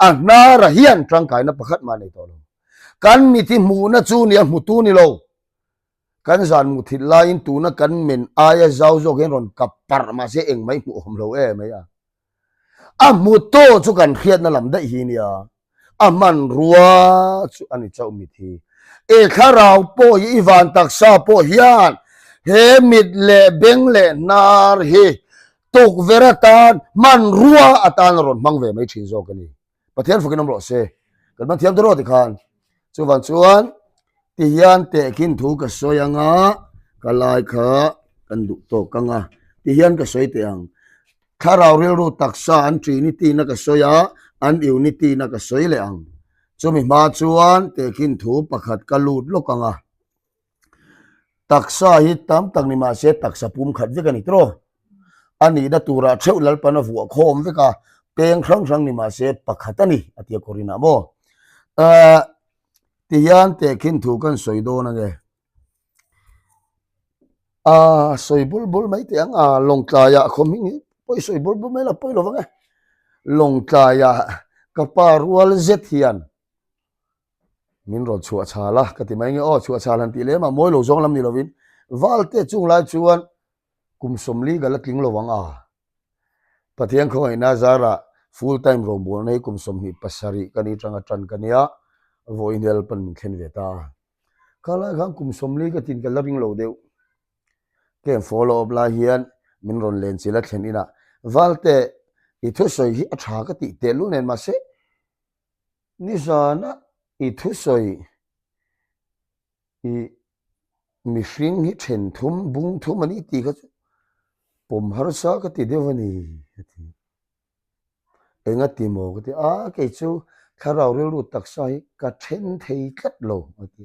a hnara hian tangkaina pakhat mah nei tawh lo. Kan mit hi hmuhna chu ni a hmutu ni lo. Kan zan muthilh laiin tuna kan men aia zau zawk hian rawn kap parh mahse engmah i hmuhawm lo em mai a. A hmutu chu kan hriatna lam daih hi nia, a hmanrua chu a ni chauh mit hi. I thlarau pawh hi i van taksa pawh hian he mit leh beng leh hnar hi tukverh atan hmanrua atan a rawn hmang ve mai thin zawk a ni. Pathian fakin awm rawh se. Kan hman thiam tawh tikhan. Chuvang chuan tihian tehkhin thu ka sawi anga ka lai kha kan duh tawk anga tihian ka sawi teh ang. Thlarau rilru taksa an trinity na ka sawi a, an unity na ka sawi leh ang. Chumi hma chuan tehkhin thu pakhat ka lut lawk anga. Taksa hi tam tak ni mahse taksa pum khat vek a ni tawh. A nihna turah theuh Lalpan a vuah khawm vek a, peng hrang hrang ni mahse pakhat a ni a tia Korinah maw. Ahh tihian tehkhin thu kan sawi dawn ange. Ahh sawi bul bul mai teh ang a, Lawngtlaiah khawm hi nge pawi sawi bul bul mai la pawi lo vang e. Lawngtlaiah ka pa rual zet hian Min rawn chhuah chhal a, ka ti mai nge aw, chhuah chhal han tih lem a, mawi lo zawng lam ni lovin Valte chung lai chuan kum 40 ka la tling lo ang a. Pathian khawngaihna zarah full time rawngbawlna hi kum 27 ka ni tanga tan ka nia, vawiin Lalpan min thlen ve ta a. Kha lai khan kum 40 ka tin ka la ring lo deuh. Camp follow up lai hian min rawn len chilh a thlen inah Valte i thusawi hi a tha ka tih tehlul nen mahse Nizana i thusawi i mihring hi then thum bung thum a ni tih kha chu pawm harsa ka ti deuh a ni a ti. Enga ti maw ka ti a, kei chu thlarau rilru taksa hi ka then thei tlat lo a ti.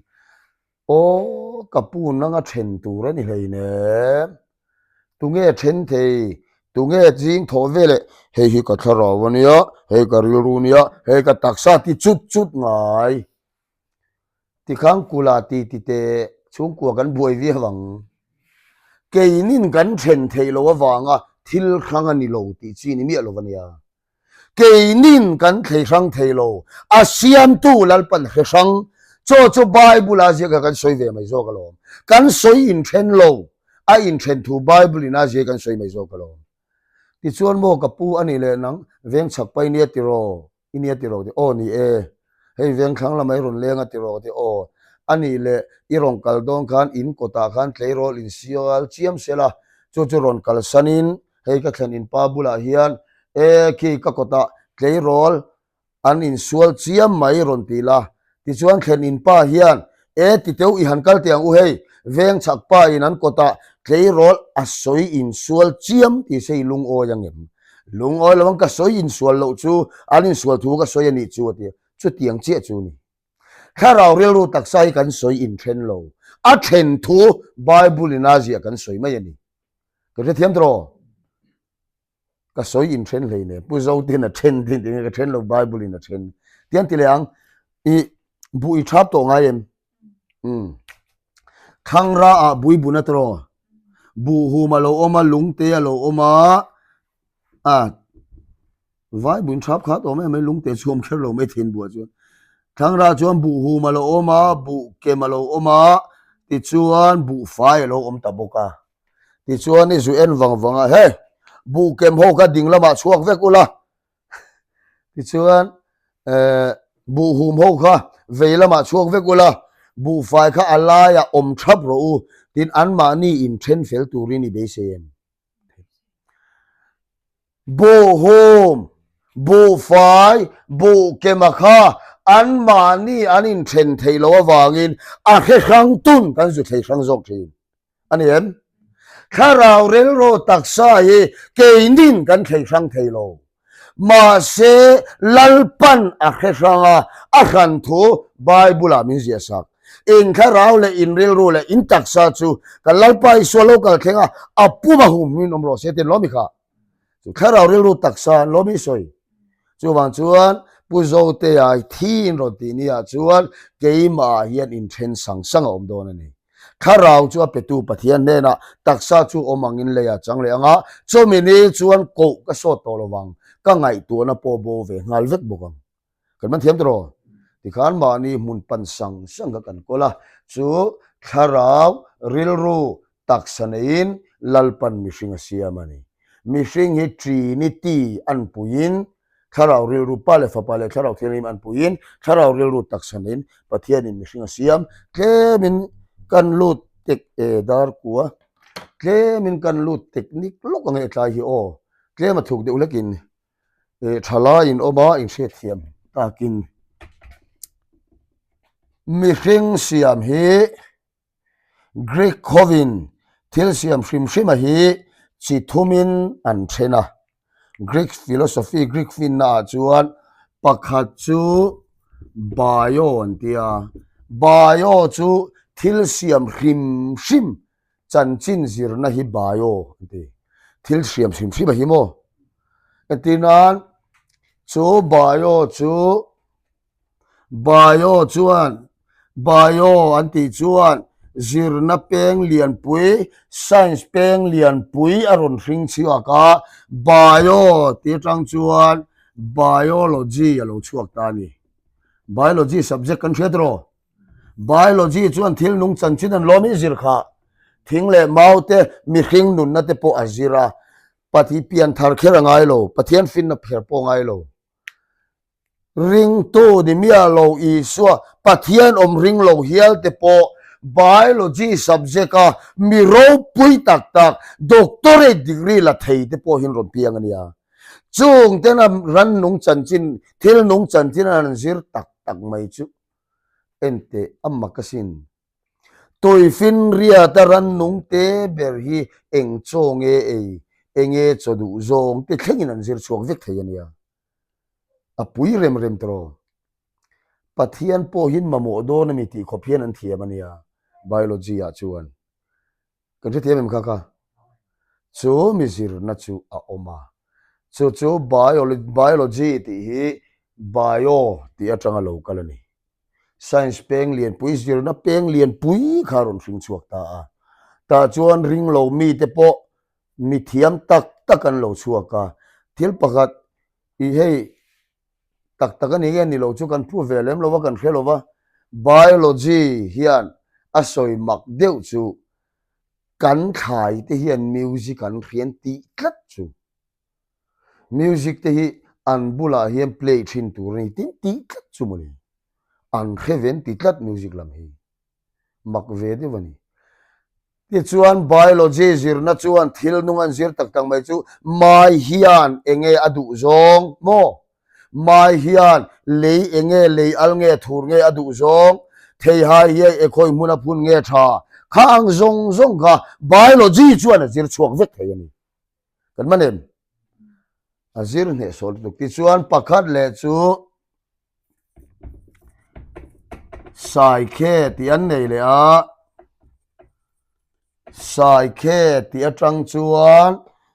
Aw, ka pu nanga then tur a ni hleinem. Tunge then thei? Tunge zing thawh veleh hei hi ka thlarau a nia, hei ka rilru a nia, hei ka taksa ti chut chut ngai. Tikhan kula ti ti teh chhungkua kan buai viau ang. Keinin kan then theih loh avanga thil hrang a ni lo tih chi ni miah lo a nia. Keinin kan thlei hrang thei lo, a siamtu Lalpan hre hrang. Chaw chu Bible a ziak kha kan sawi ve mai zawk alawm. Kan sawi inthen lo, a inthen thu Bible in a ziak kan sawi mai zawk alawm. Tichuan maw ka pu a nih leh nang veng chhak pa i nia tiraw? I nia tiraw? Ti aw ni e. Hei veng thlang lamah i rawn leng a tiraw? Ti aw. A nih leh i rawn kal dawn khan in kawtah khan tleirawl insial chiam sela, chu chu rawn kalsanin Hei ka thlen in pa bulah hian e khi ka kawtah tleirawl an insual chiam mai rawn ti la. Tichuan thlen in pa hian e titeu i han kal teh ang u hei, veng chhak pa in an kawtah tleirawl a sawi insual chiam tih se i lungawi ang em? Lungawi lo ang ka sawi insual loh chu an insual thu ka sawi a nih chu a ti a, chutiang chiah chu ni. Thlarau rilru taksa hi kan sawi inthen lo, a then thu Bible in a ziah kan sawi mai a ni. Ka hrethiam tawh ka sawi in then hlei ne pu zo tin a then tin tinge ka then lo bible in a then tiang ti leh ang i bu i thap tawh ngai em um thangra ah bui bun a tawh bu hum a lo awm a lungte a lo awm a a Vai bun thap khat awm em mai lungte chu awm kher lo mai thin buah chuan thlangra chuan buh hum a lo awm a buh kem a lo awm a tichuan buh fai a lo awm ta bawk a tichuan i zu en vang vang a hei buh kem ho kha ding lamah chhuak vek ula tichuan eh buh hum ho kha vei lamah chhuak vek ula buhfai kha a laiah awm thap rawh u tin anmahni inthen fel turin i beisei em. Buhhum, buhfai, buhkema kha anmahni an inthen theih loh avangin a hre hrang tun kan zu thei hrang zawk thin a ni em? Thlarau rilru taksa hi keinin kan thlei hrang thei lo. Mahse, Lalpan a hre hrang a, a hran thu Bible-ah min ziah sak. In thlarau leh in rilru leh in taksa chu kan Lalpa Isua lo kal thleng a, a pum a hum in awm rawh se tin lawm i kha. Chu thlarau rilru taksa an lawm i sawi. Chuvang chuan Pu Zotea thi in rawn tih ni ah chuan keimah ah hian inthen sang sang a awm dawn a ni. Thlarau chu a petu Pathian hnenah taksa chu awm angin lei ah chang leh ang a, chawmi ni chuan koh ka sawt tawh lovang, ka ngaihtuahna pawh bo ve nghal vek bawk ang. Kan man thiam tawh tikhan mahni hmun pan sang sang kha kan kawl a, chu thlarau rilru taksa neiin Lalpan mihring a siam a ni. Mihring hi Trinity an puiin, thlarau rilru Pa leh Fapa leh Thlarau Thianghlim an puiin, thlarau rilru taksa neiin Pathianin mihring a siam. Tlemin kan lut tek e dar kua, tlemin kan lut teknik lawk ang e tlai hi aw, tlem a thuk deuh hlekin. Thalai in awm a, in hriatthiam takin. Mihring siam hi Greek hovin thil siam hrim hrima hi chi thumin an then a. Greek philosophy, Greek finna ah chuan pakhat chu bio an ti a. Bio chu thil siam hrim hrim chanchin zirna hi bio an ti. Thil siam hrim hrim a hi maw? Entir nan chu bio chu Bio chuan Bio an tih chuan zirna peng lianpui, science peng lianpui a rawn hring chhuak a, Bio tih atang chuan Biology a lo chhuak ta a ni. Biology subject kan hriat rawh. Biology chuan thil nung chanchin an lawm hi zir kha. Thing leh mau te, mihring nunna te pawh a zir a. Pathi pian thar kher a ngai lo, Pathian finna kher pawh a ngai lo. Ringtu ni miah lo Isua, Pathian awm ring lo hial te pawh Biology subject a mi ropui tak tak Doctorate degree la thei te pawh hin rawn piang a nia. Chung ten a rannung chanchin, thil nung chanchin an zir tak tak mai chu enteh a mak asin. Tuifinriata rannung te ber hi eng chaw nge ei, enge chaw duh zawng te thlengin an zir chhuak vek thei a nia. A pui rem rem tawh. Pathian pawh hian mamawh dawn a mi tih khawp hian an thiam a nia biology ah chuan. Kan hrethiam em kha kha? Chu mi zirna chu a awm a. Chu chu biology tih hi bio tih atanga lo kal a ni. Science peng lianpui zirna peng lianpui kha a rawn hring chhuak ta a. Tah chuan ringlo mite pawh Mi thiam tak tak an lo chhuak a, thil pakhat i hei tak tak a ni nge ni lo chu kan phu ve lem lo va, kan hre lo va, Biology hian a sawi mak deuh chu kan thlai te hian music an hrian tih tlat chu. Music te hi an bulah hian play thin tur a ni tin tih tlat chu mawle. An hre ven ti tlat music lam hi. Mak ve deuh a ni. Tichuan Biology zirna chuan thil nung an zir tak tak mai chu mai hian enge a duh zawng maw? Mai hian lei enge lei al nge thur nge a duh zawng? Theihai hiai e khawi hmun a phun nge tha? Kha ang zawng zawng kha Biology chuan a zir chhuak vek thei a ni. Kan man em? A zir hnehsawh lutuk. Tichuan pakhat leh chu Saikhe tih an nei leh a, Saikhe tih atang chuan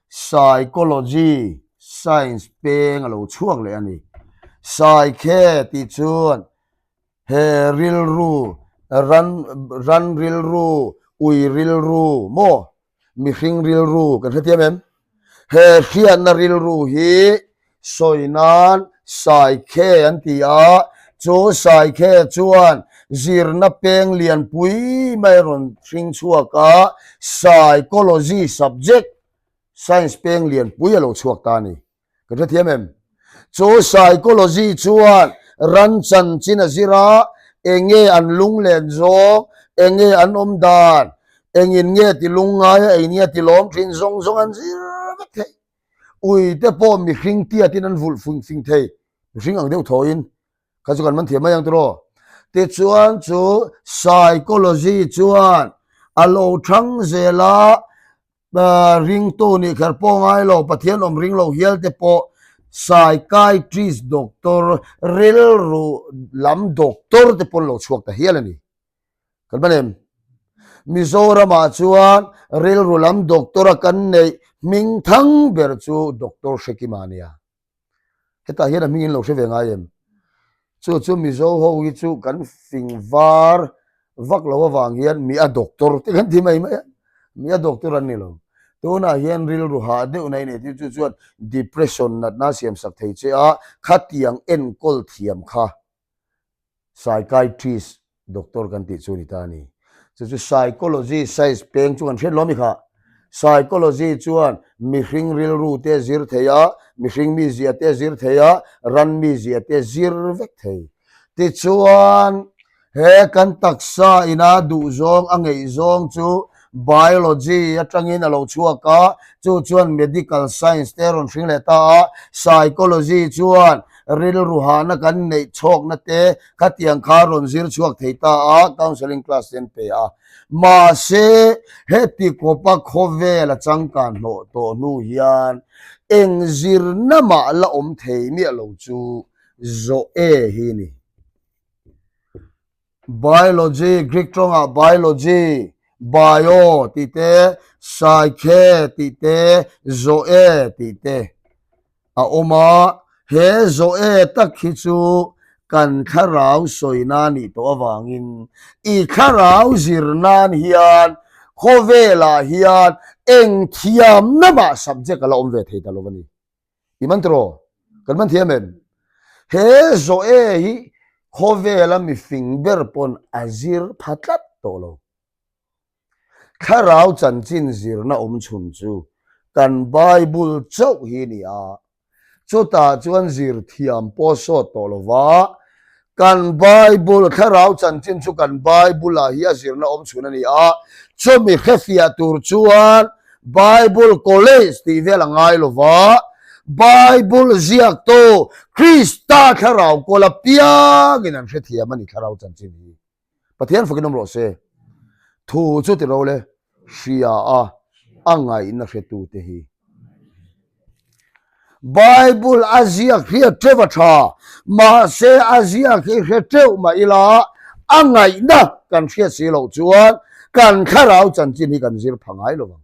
Psychology, Science peng a lo chhuak leh a ni. Saikhe tih chuan he rilru, ran ran rilru, ui rilru maw Mihring rilru kan hrethiam em? He hriatna rilru hi sawi nan Saikhe an ti a, chu Saikhe chuan zirna peng lianpui mai a rawn hring chhuak a, Psychology subject, science peng lianpui a lo chhuak ta a ni. Ka hrethiam em? Chu psychology chuan ran chanchin a zir a, enge an lunglen zawng, enge an awm dan, engin nge ti lungngai a, engin nge ti lawm thin zawng zawng an zir vek thei. Ui te pawh mihring tiatin an vulh fing fing thei, mihring ang deuh thawiin. Kha chu kan man thiam mai ang tiraw? Tichuan chu psychology chuan a lo thang zel a, Ringtu nih kher pawh ngai lo, Pathian awm ring lo hial te pawh psychiatrist doctor, rilru lam doctor te pawn lo chhuak ta hial a ni. Kan hman em? Mizoramah chuan rilru lam doctor a kan neih hming thang ber chu Doctor Hrekima a nia. Hetah hian a hming in lo hre ve ngai em? Chu chu Mizo ho hi chu kan fing var vak lo avang hian mi a doctor te kan ti mai mai a, mi a doctor an ni lo. Tunah hian rilru hah deuh na i nei tir chu chuan depression natna siam sak thei che a, khatiang enkawl thiam kha Psychiatrist doctor kan tih chu a ni ta a ni. Chu chu psychology science peng chu kan hriat lo a mi kha. Psychology chuan mihring rilru te zir thei a, mihring mizia te zir thei a, ran mizia te zir vek thei. Tichuan he kan taksa ina duhzawng a ngeihzawng chu Biology atangin a lo chhuak a, chu chuan medical science te a rawn hring leh ta a, psychology chuan. rilru hahna kan neih chhawkna te khatiang kha rawn zir chhuak thei ta a, counselling class te an pe a. Mahse, heti kawpa khawvel a changkan hlawh tawh hnu hian eng zirna mah la awm thei miah lo chu zawh e hi ni. Biology, Greek tawngah biology, bio tih te, psyche tih te, zoe tih te a awm a. He zoe tak hi chu kan thlarau sawina nih tawh avangin i thlarau zir nan hian khawvelah hian eng thiamna mah subject a la awm ve thei ta lo a ni. I man tiraw? Kan man thiam em? He Zoe hi khawvela mifing ber pawn a zir pha tlat tawh lo. Thlarau chanchin zirna awm chhun chu kan Bible chauh hi a ni a, chutah chuan zir thiam pawh sawt tawh lo va, Kan Bible, Thlarau chanchin chu kan Bible-ah hi a zirna awm chhun a ni a, chumi hrefiah tur chuan Bible College tih vel a ngai lo va, Bible ziaktu Krista Thlarau kawl apiangin an hrethiam a ni Thlarau chanchin hi. Pathian fakin awm rawh se. Thu chu ti ro le, hria a, a ngaihna hretute hi. Bible a ziak hi a teuh a tha, mahse a ziak hi hre teuh mah ila a ngaihna kan hriat si loh chuan kan thlarau chanchin hi kan zir pha ngai lo vang.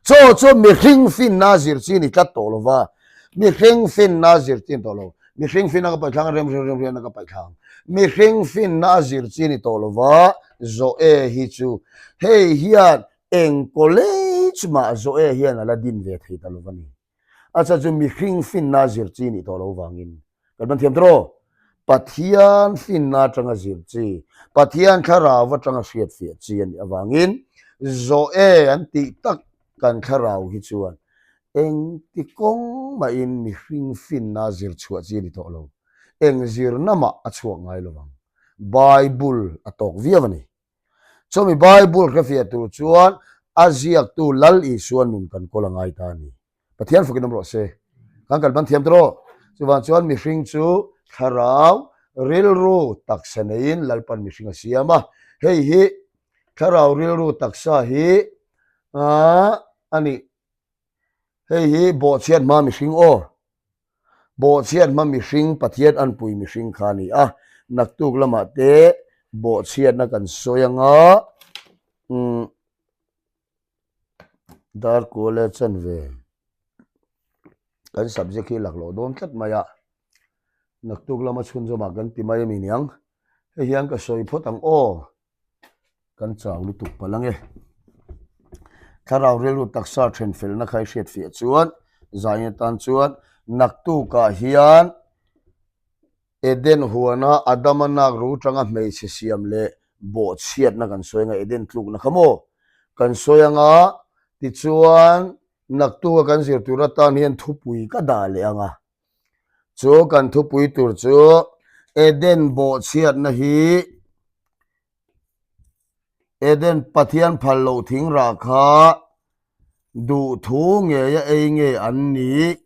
Chaw chu mihring finna zir chi ni tlat tawh lo va, mihring finna zir chi ni tawh lo, mihring finna ka paih thlang rem rem rem rem ka paih thlang, mihring finna a zir chi ni tawh lo va, Zoe hi chu hei hian eng college mah Zoe hian a la din ve thei ta lo va ni. A chhan chu mihring finna zir chi nih tawh lo vangin kan man thiam tawh. Pathian finna atanga zir chi, Pathian thlarau atanga hriat fiah chi a nih avangin Zoe an tih tak kan thlarau hi chuan engti kawng mahin mihring finna zir chhuah chi a ni tawh lo. Eng zirna mah a chhuak ngai lo vang. Bible a tawk viau a ni. Chumi Bible hrefiah tur chuan a ziaktu Lal Isua nun kan kawl a ngai ta a ni. Pathian fakin awm rawh se. Kan kalhman thiam tawh rawh. Chuvang chuan mihring chu thlarau, rilru, taksa neiin Lalpan mihring a siam a. Hei hi thlarau, rilru, taksa hi a nih. Hei hi bawhchhiat hma mihring aw. Bawhchhiat hma mihring Pathian anpui mihring kha a ni a. Naktuk lamah te bawhchhiatna kan sawi anga umm Darkual leh chanve kan subject hi laklawh dawn tlat mai a. Naktuk lama chhunzawmah kan ti mai a mi niang. Hei hian ka sawi phawt ang aw. Kan chau lutuk palh ange. Thlarau rilru taksa then felna kha i hriat fiah chuan zain atan chuan naktukah hian Eden huana Adama nak ru tanga hmeichhe siam leh bawhchhiatna kan sawi anga Eden tlukna kha maw kan sawi anga tichuan naktuka kan zir tur atan hian thupui ka dah leh anga. Chu kan thupui tur chu Eden bawhchhiatna hi Eden Pathian phal loh thing rah kha duhthu ngeia ei nge an nih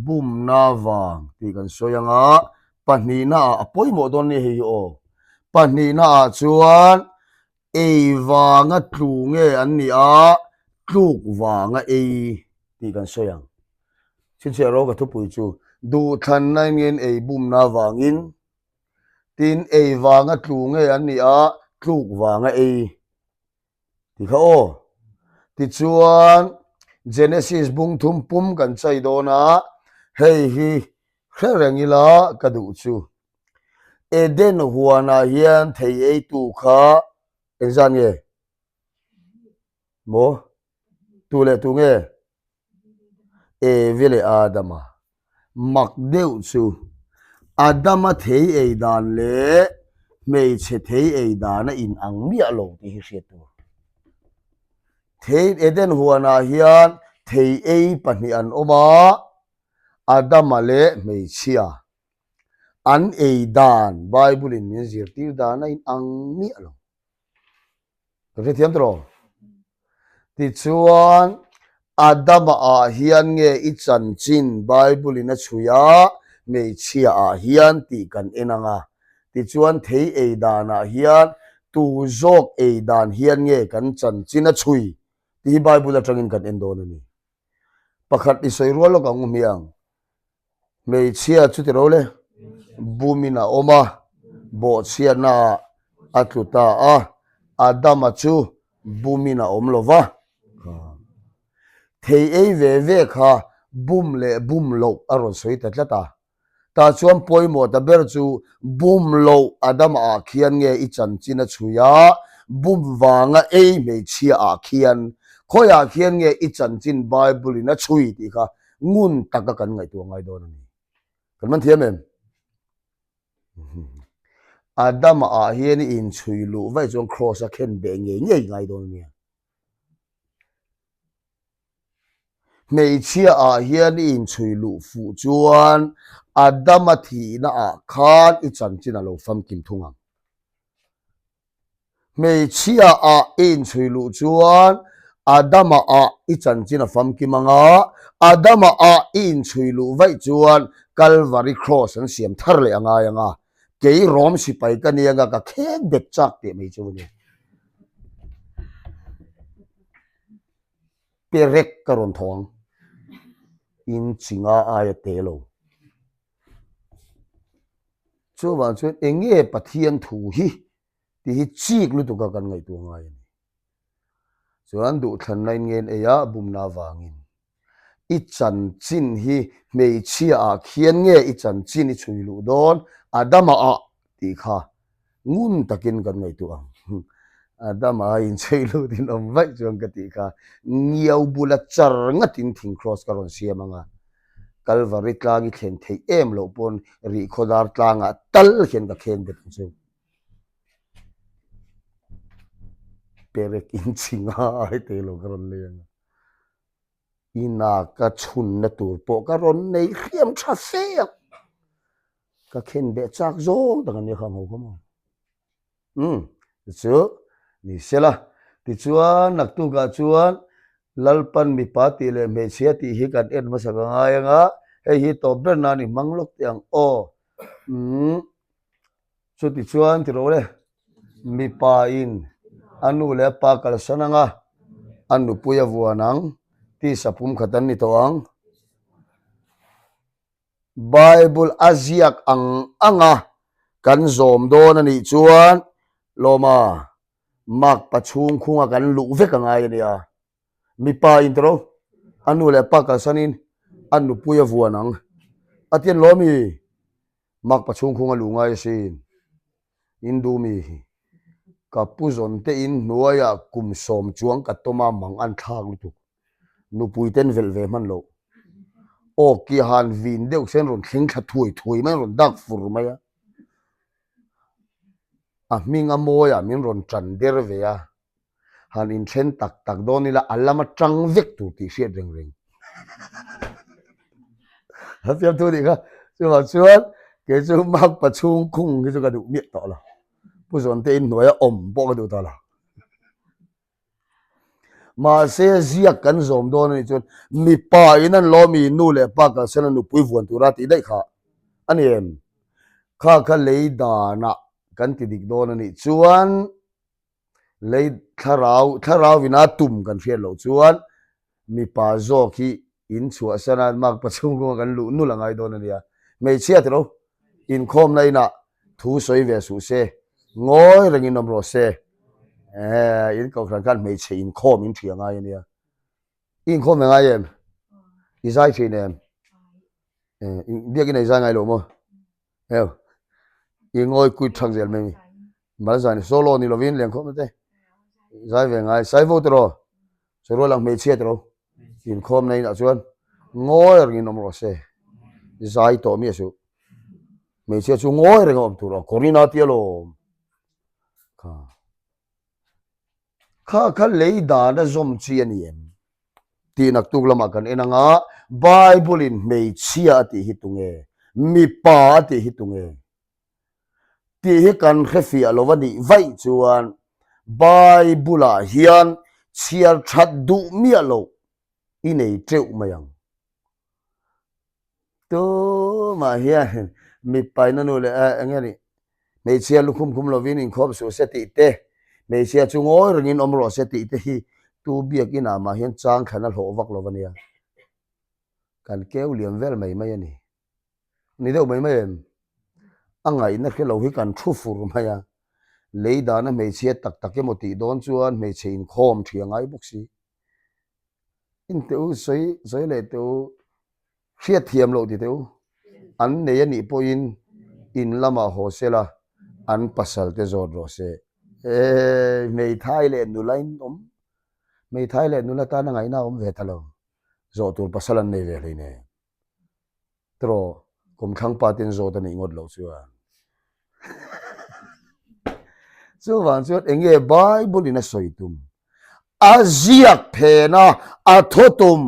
bumna vang tih kan sawi ang a, pahnihna ah a pawimawh dawn nia hei hi aw. Pahnihna ah chuan ei vanga tlu nge an nih a, tluk vanga ei tih kan sawi ang. Chhinchhiah ro ka thupui chu duhthlanna in ei bumna avangin tin ei vanga tlu nge an nih a tluk vanga ei ti kha aw. Tichuan Genesis bung thum pum kan chai dawn a, hei hi hre reng ila ka duh chu. Eden huanah hian thei eitu kha engzat nge? Maw? Tu leh tu nge? Evi leh Adama mak deuh chu Adama thei ei dan leh hmeichhe thei ei dan a in ang miah lo tih hi hriat tur. Thei Eden huanah hian thei ei pahnih an awm a, Adama leh hmeichhia an ei dan Bible in min zirtir dan a in ang miah lo. Ka hrethiam tawh lo. Tichuan, Adama ah hian nge i chanchin Bible in a chhui a? hmeichhia ah hian tih kan en ang a. Tichuan thei ei danah hian tu zawk ei dan hian nge kan chanchin a chhui tih hi Bible atangin kan en dawn a ni. Pakhat i sawi rual lawk ang u hmiang. Hmeichhia chu ti ro le, bumin a awm a, bawhchhiatna ah a tlu ta a, Adama chu bumin a awm lo va. Thei ei ve ve kha bum leh bum loh a rawn sawi ta tlat a. Tah chuan pawimawh ta ber chu bum loh Adama ah khian nge i chanchin a chhui a, bum vanga ei hmeichhia ah khian khawiah khian nge i chanchin Bible in a chhui tih kha ngun taka kan ngaihtuah ngai dawn a ni. Kan man thiam em? Adama ah hian i inchhui luh vaih chuan Kraws a khen beh ngei ngei ngai dawn a nia. Hmeichhia ah hian i inchhui luh fuh chuan Adama thihna ah khan i chanchin a lo famkim thung ang. Hmeichhia ah i inchhui luh chuan Adama ah i chanchin a famkim ang a, Adama ah i inchhui luh vaih chuan Kalvari Kraws an siam thar leh a ngai ang a, kei Rom sipai ka ni ang a, ka khek bet chak teh mai chu a ni. Perek ka rawn thaw ang. In chinga aia te lo. Chuvang chuan eng nge Pathian thu hi tih hi chik lutuk a kan ngaihtuah ngai a ni. Chuan duhthlanna in ngen ei a bumna avangin i chanchin hi hmeichhia ah khian nge i chanchin i chhui luh dawn Adama ah tih kha ngun takin kan ngaihtuah ang. Adama a inchhui lut in awm vaih chuan ka tih kha ngiau bula char ngatin thing cross ka rawn siam ang a, Kalvari tlang i thlen theih em loh pawn Rihkhawdar tlangah tal hian ka khen bet ang chu. Perek inchhinga ai te lo ka rawn lei ang a. Ina ka chhunna tur pawh ka rawn nei hriam tha fe a, ka khen beh chak zawng tak a nia kha ang ho kha maw. Umm chu ni sela, tichuan naktukah chuan Lalpan mipa tih leh hmeichhia tih hi kan en hmasa ka ngai ang a, hei hi tawp ber nan i hmang lawk teh ang aw. Umm. Chuti chuan ti rawh le, mipa in a nu leh a pa kalsan ang a, a nupui a vuan ang, tisa pumkhat an ni tawh ang. Bible a ziak ang ang a kan zawm dawn a nih chuan Lawma makpa chhungkhunga kan luh vek a ngai a nia. Mipa in ti rawh, a nu leh a pa kalsanin a nupui a vuan ang. A ti an lawm i. Makpa chhungkhung a luh ngai asin. Hindu mi hi ka pu zawn te in hnuaiah kum sawm chuang ka tawm a mang an thlak lutuk. Nupui ten velh ve hman loh. Aw ki han vin deuh sen rawn thleng thla thuai thuai mai a rawn dak fur mai a. A hming a mawiah min rawn tan der ve a. Han inthen tak tak dawn ila a lama tang vek tur tih hriat reng reng. A fiam thu nih kha. Chuvang chuan kei chu makpa chhung khung hi chu ka duh miah tawh lo. Pu Zawnte in hnuaia awm pawh ka duh tawh lo. Mahse ziak kan zawm dawn a nih chuan mipa in an lawmi nu leh pa kalsan a nupui vuan tura tih daih kha a ni em? Kha kha lei danah kan ti dik dawn a nih chuan Lei thlarau, thlarau ina tum kan hriat loh chuan mipa zawk hi in chhuahsan a, makpa chhungkunga kan luh nul a ngai dawn a nia. Hmeichhia tilo, inkhawmna inah thu sawi ve suh se, ngawi rengin awm rawh se. Ehe, in kohhran khan hmeichhe inkhawm in ṭhi a ngai a nia. I inkhawm ve ngai em? I zai ṭhin em? Biakin a i zai ngai lo maw? Heu, i ngawi kuit thak zel mai mi. Mal zai ni solo ni lovin lengkhawm na te zai ve ngai sai vo tiraw sarual ang hmeichhia tiraw inkhawm na inah chuan ngawi rengin awm rawh se zai tawh mi a suh hmeichhia chu ngawi reng a awm tur a kawrina tia lawm kha Kha kha lei dan a zawm chi a ni em? Tih naktuk lamah kan en ang a, Bible in hmeichhia a tih hi tunge? Mipa a tih hi tunge? Tih hi kan hrefiah lo a nih vaih chuan Bible ah hian chhiar that duh miah loh i nei teuh mai ang. Tumah hian mipaina nu leh eng nge nih hmeichhia lukhum khum lovin inkhawm suh se tih te, hmeichhia chu ngawi rengin awm rawh se tih te hi tu biakinah mah hian chang thlan a hlawh vak lo a nia. Kan keu liam vel mai mai a ni. Ni deuh mai mai em? A ngaihna hre lo hi kan thu fur mai a. Lei dana hmeichhia tak tak emaw tih dawn chuan hmeichhe inkhawm ṭhi a ngai bawk si. Inteh u, sawi sawi leh teh u, hriat thiam loh ti teh u. An nei a nih pawhin in lamah haw se la, an pasal te zawt rawh se. Eii, hmeithai leh nula in awm, hmeithai leh nula tana ngaihna a awm ve ta lo. Zawh tur pasal an nei ve hleinem. Tiraw, kumthlang pa ten zawt a nih ngawt loh chuan. Chuvang chuan eng nge Bible in a sawi tum? A ziak phena a thaw tum,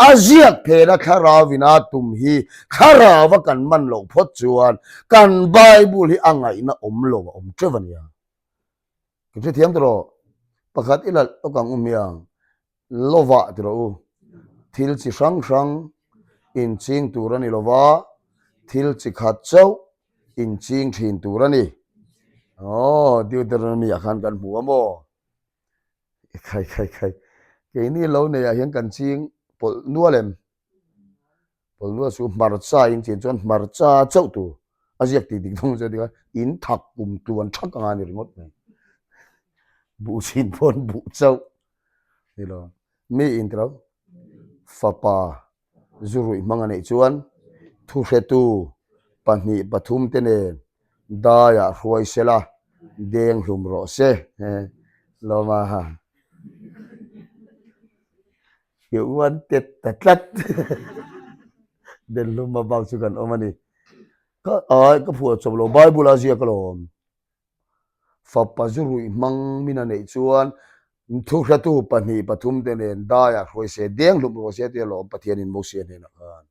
a ziak phena thlarau in a tum hi thlarau a kan man loh phawt chuan kan Bible hi a ngaihna awm lo a awm teuh a nia. Ka hrethiam tiraw? Pakhat i lalh awk ang u hmiang. Lovah ti rawh u. Thil chi hrang hrang inching tur a ni lo va, thil chi khat chauh inching thin tur a ni. Aw, Deuteronomy ah khan kan hmu a maw? Khai khai khai, keini lo neiah hian kan ching pawlh nual em? Pawlnua chu hmarcha in chin chuan hmarcha chauh tur a ziak tih dik dawn chu a dik a, in thak kum tluan thak anga ni ringawt mai. Buh chin pawn buh chauh ni lo. Mi in tilo fapa zu ruih hmang a neih chuan thuhretu pahnih pathum te nen daiah hruai sela deng hlum rawh se. Lawma. I uan tet ta tlat. Denhlum a bak chu kan awm a ni. Ka ai ka phuah chawp lo Bible a ziak alawm. Fapa zu ruih hmang min a neih chuan thuhratu pahnih pathum te nen daiah hruai se deng hlum rawh se tia lawm Pathianin Mosia hnenah khan.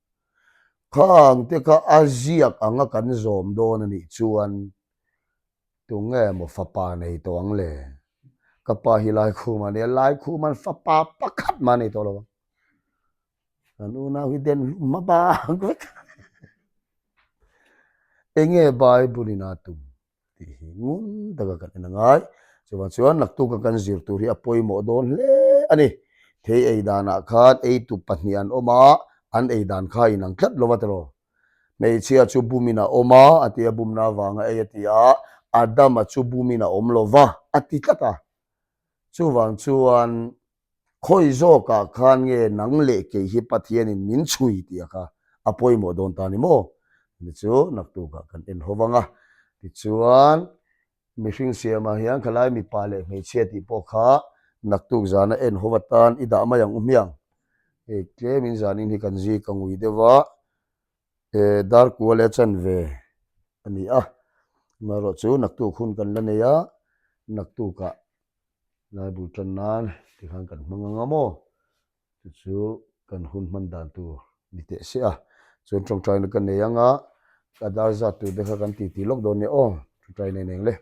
Khang te kha a ziak anga kan zawm dawn a nih chuan Tunge maw fapa nei tawh ang le? Ka pa hi Laikhum a nia, Laikhuman fapa pakhat mah a nei tawh lo ang. Kan unau hi den hlum a bak vek. Enge Bible in a tum tih hi ngun taka kan en a ngai. Chuvang chuan naktuka kan zir tur hi a pawimawh dawn hle a ni. Thei ei danah khan eitu pahnih an awm a, an ei dan kha a inang tlat lo va tiraw? Hmeichhia chu bumin a awm a, a ti a, bumna avanga ei a ti a, Adama chu bumin a awm lo va, a ti tlat a. Chuvang chuan khawi zawkah khan nge nang leh kei hi Pathianin min chhui tih a kha a pawimawh dawn ta ni maw? Ni chu naktukah kan en ho vang a. Tichuan mihring siamah hian khalai mipa leh hmeichhia tih pawh kha naktuk zana en ho atan i dah mai ang u hmiang. Hei tlemin zanin hi kan zi ka ngui deuh a, eh dar kua leh chanve a ni a, amaherawh chu naktuk hun kan la nei a, naktukah Bible tan nan tikhan kan hmang ang a maw? Chu chu kan hun hman dan tur ni teh se a, chuan tawngtaina ka nei ang a, ka dar zat tur te kha kan titi lawk dawn nia aw, tawngtai nei neng le.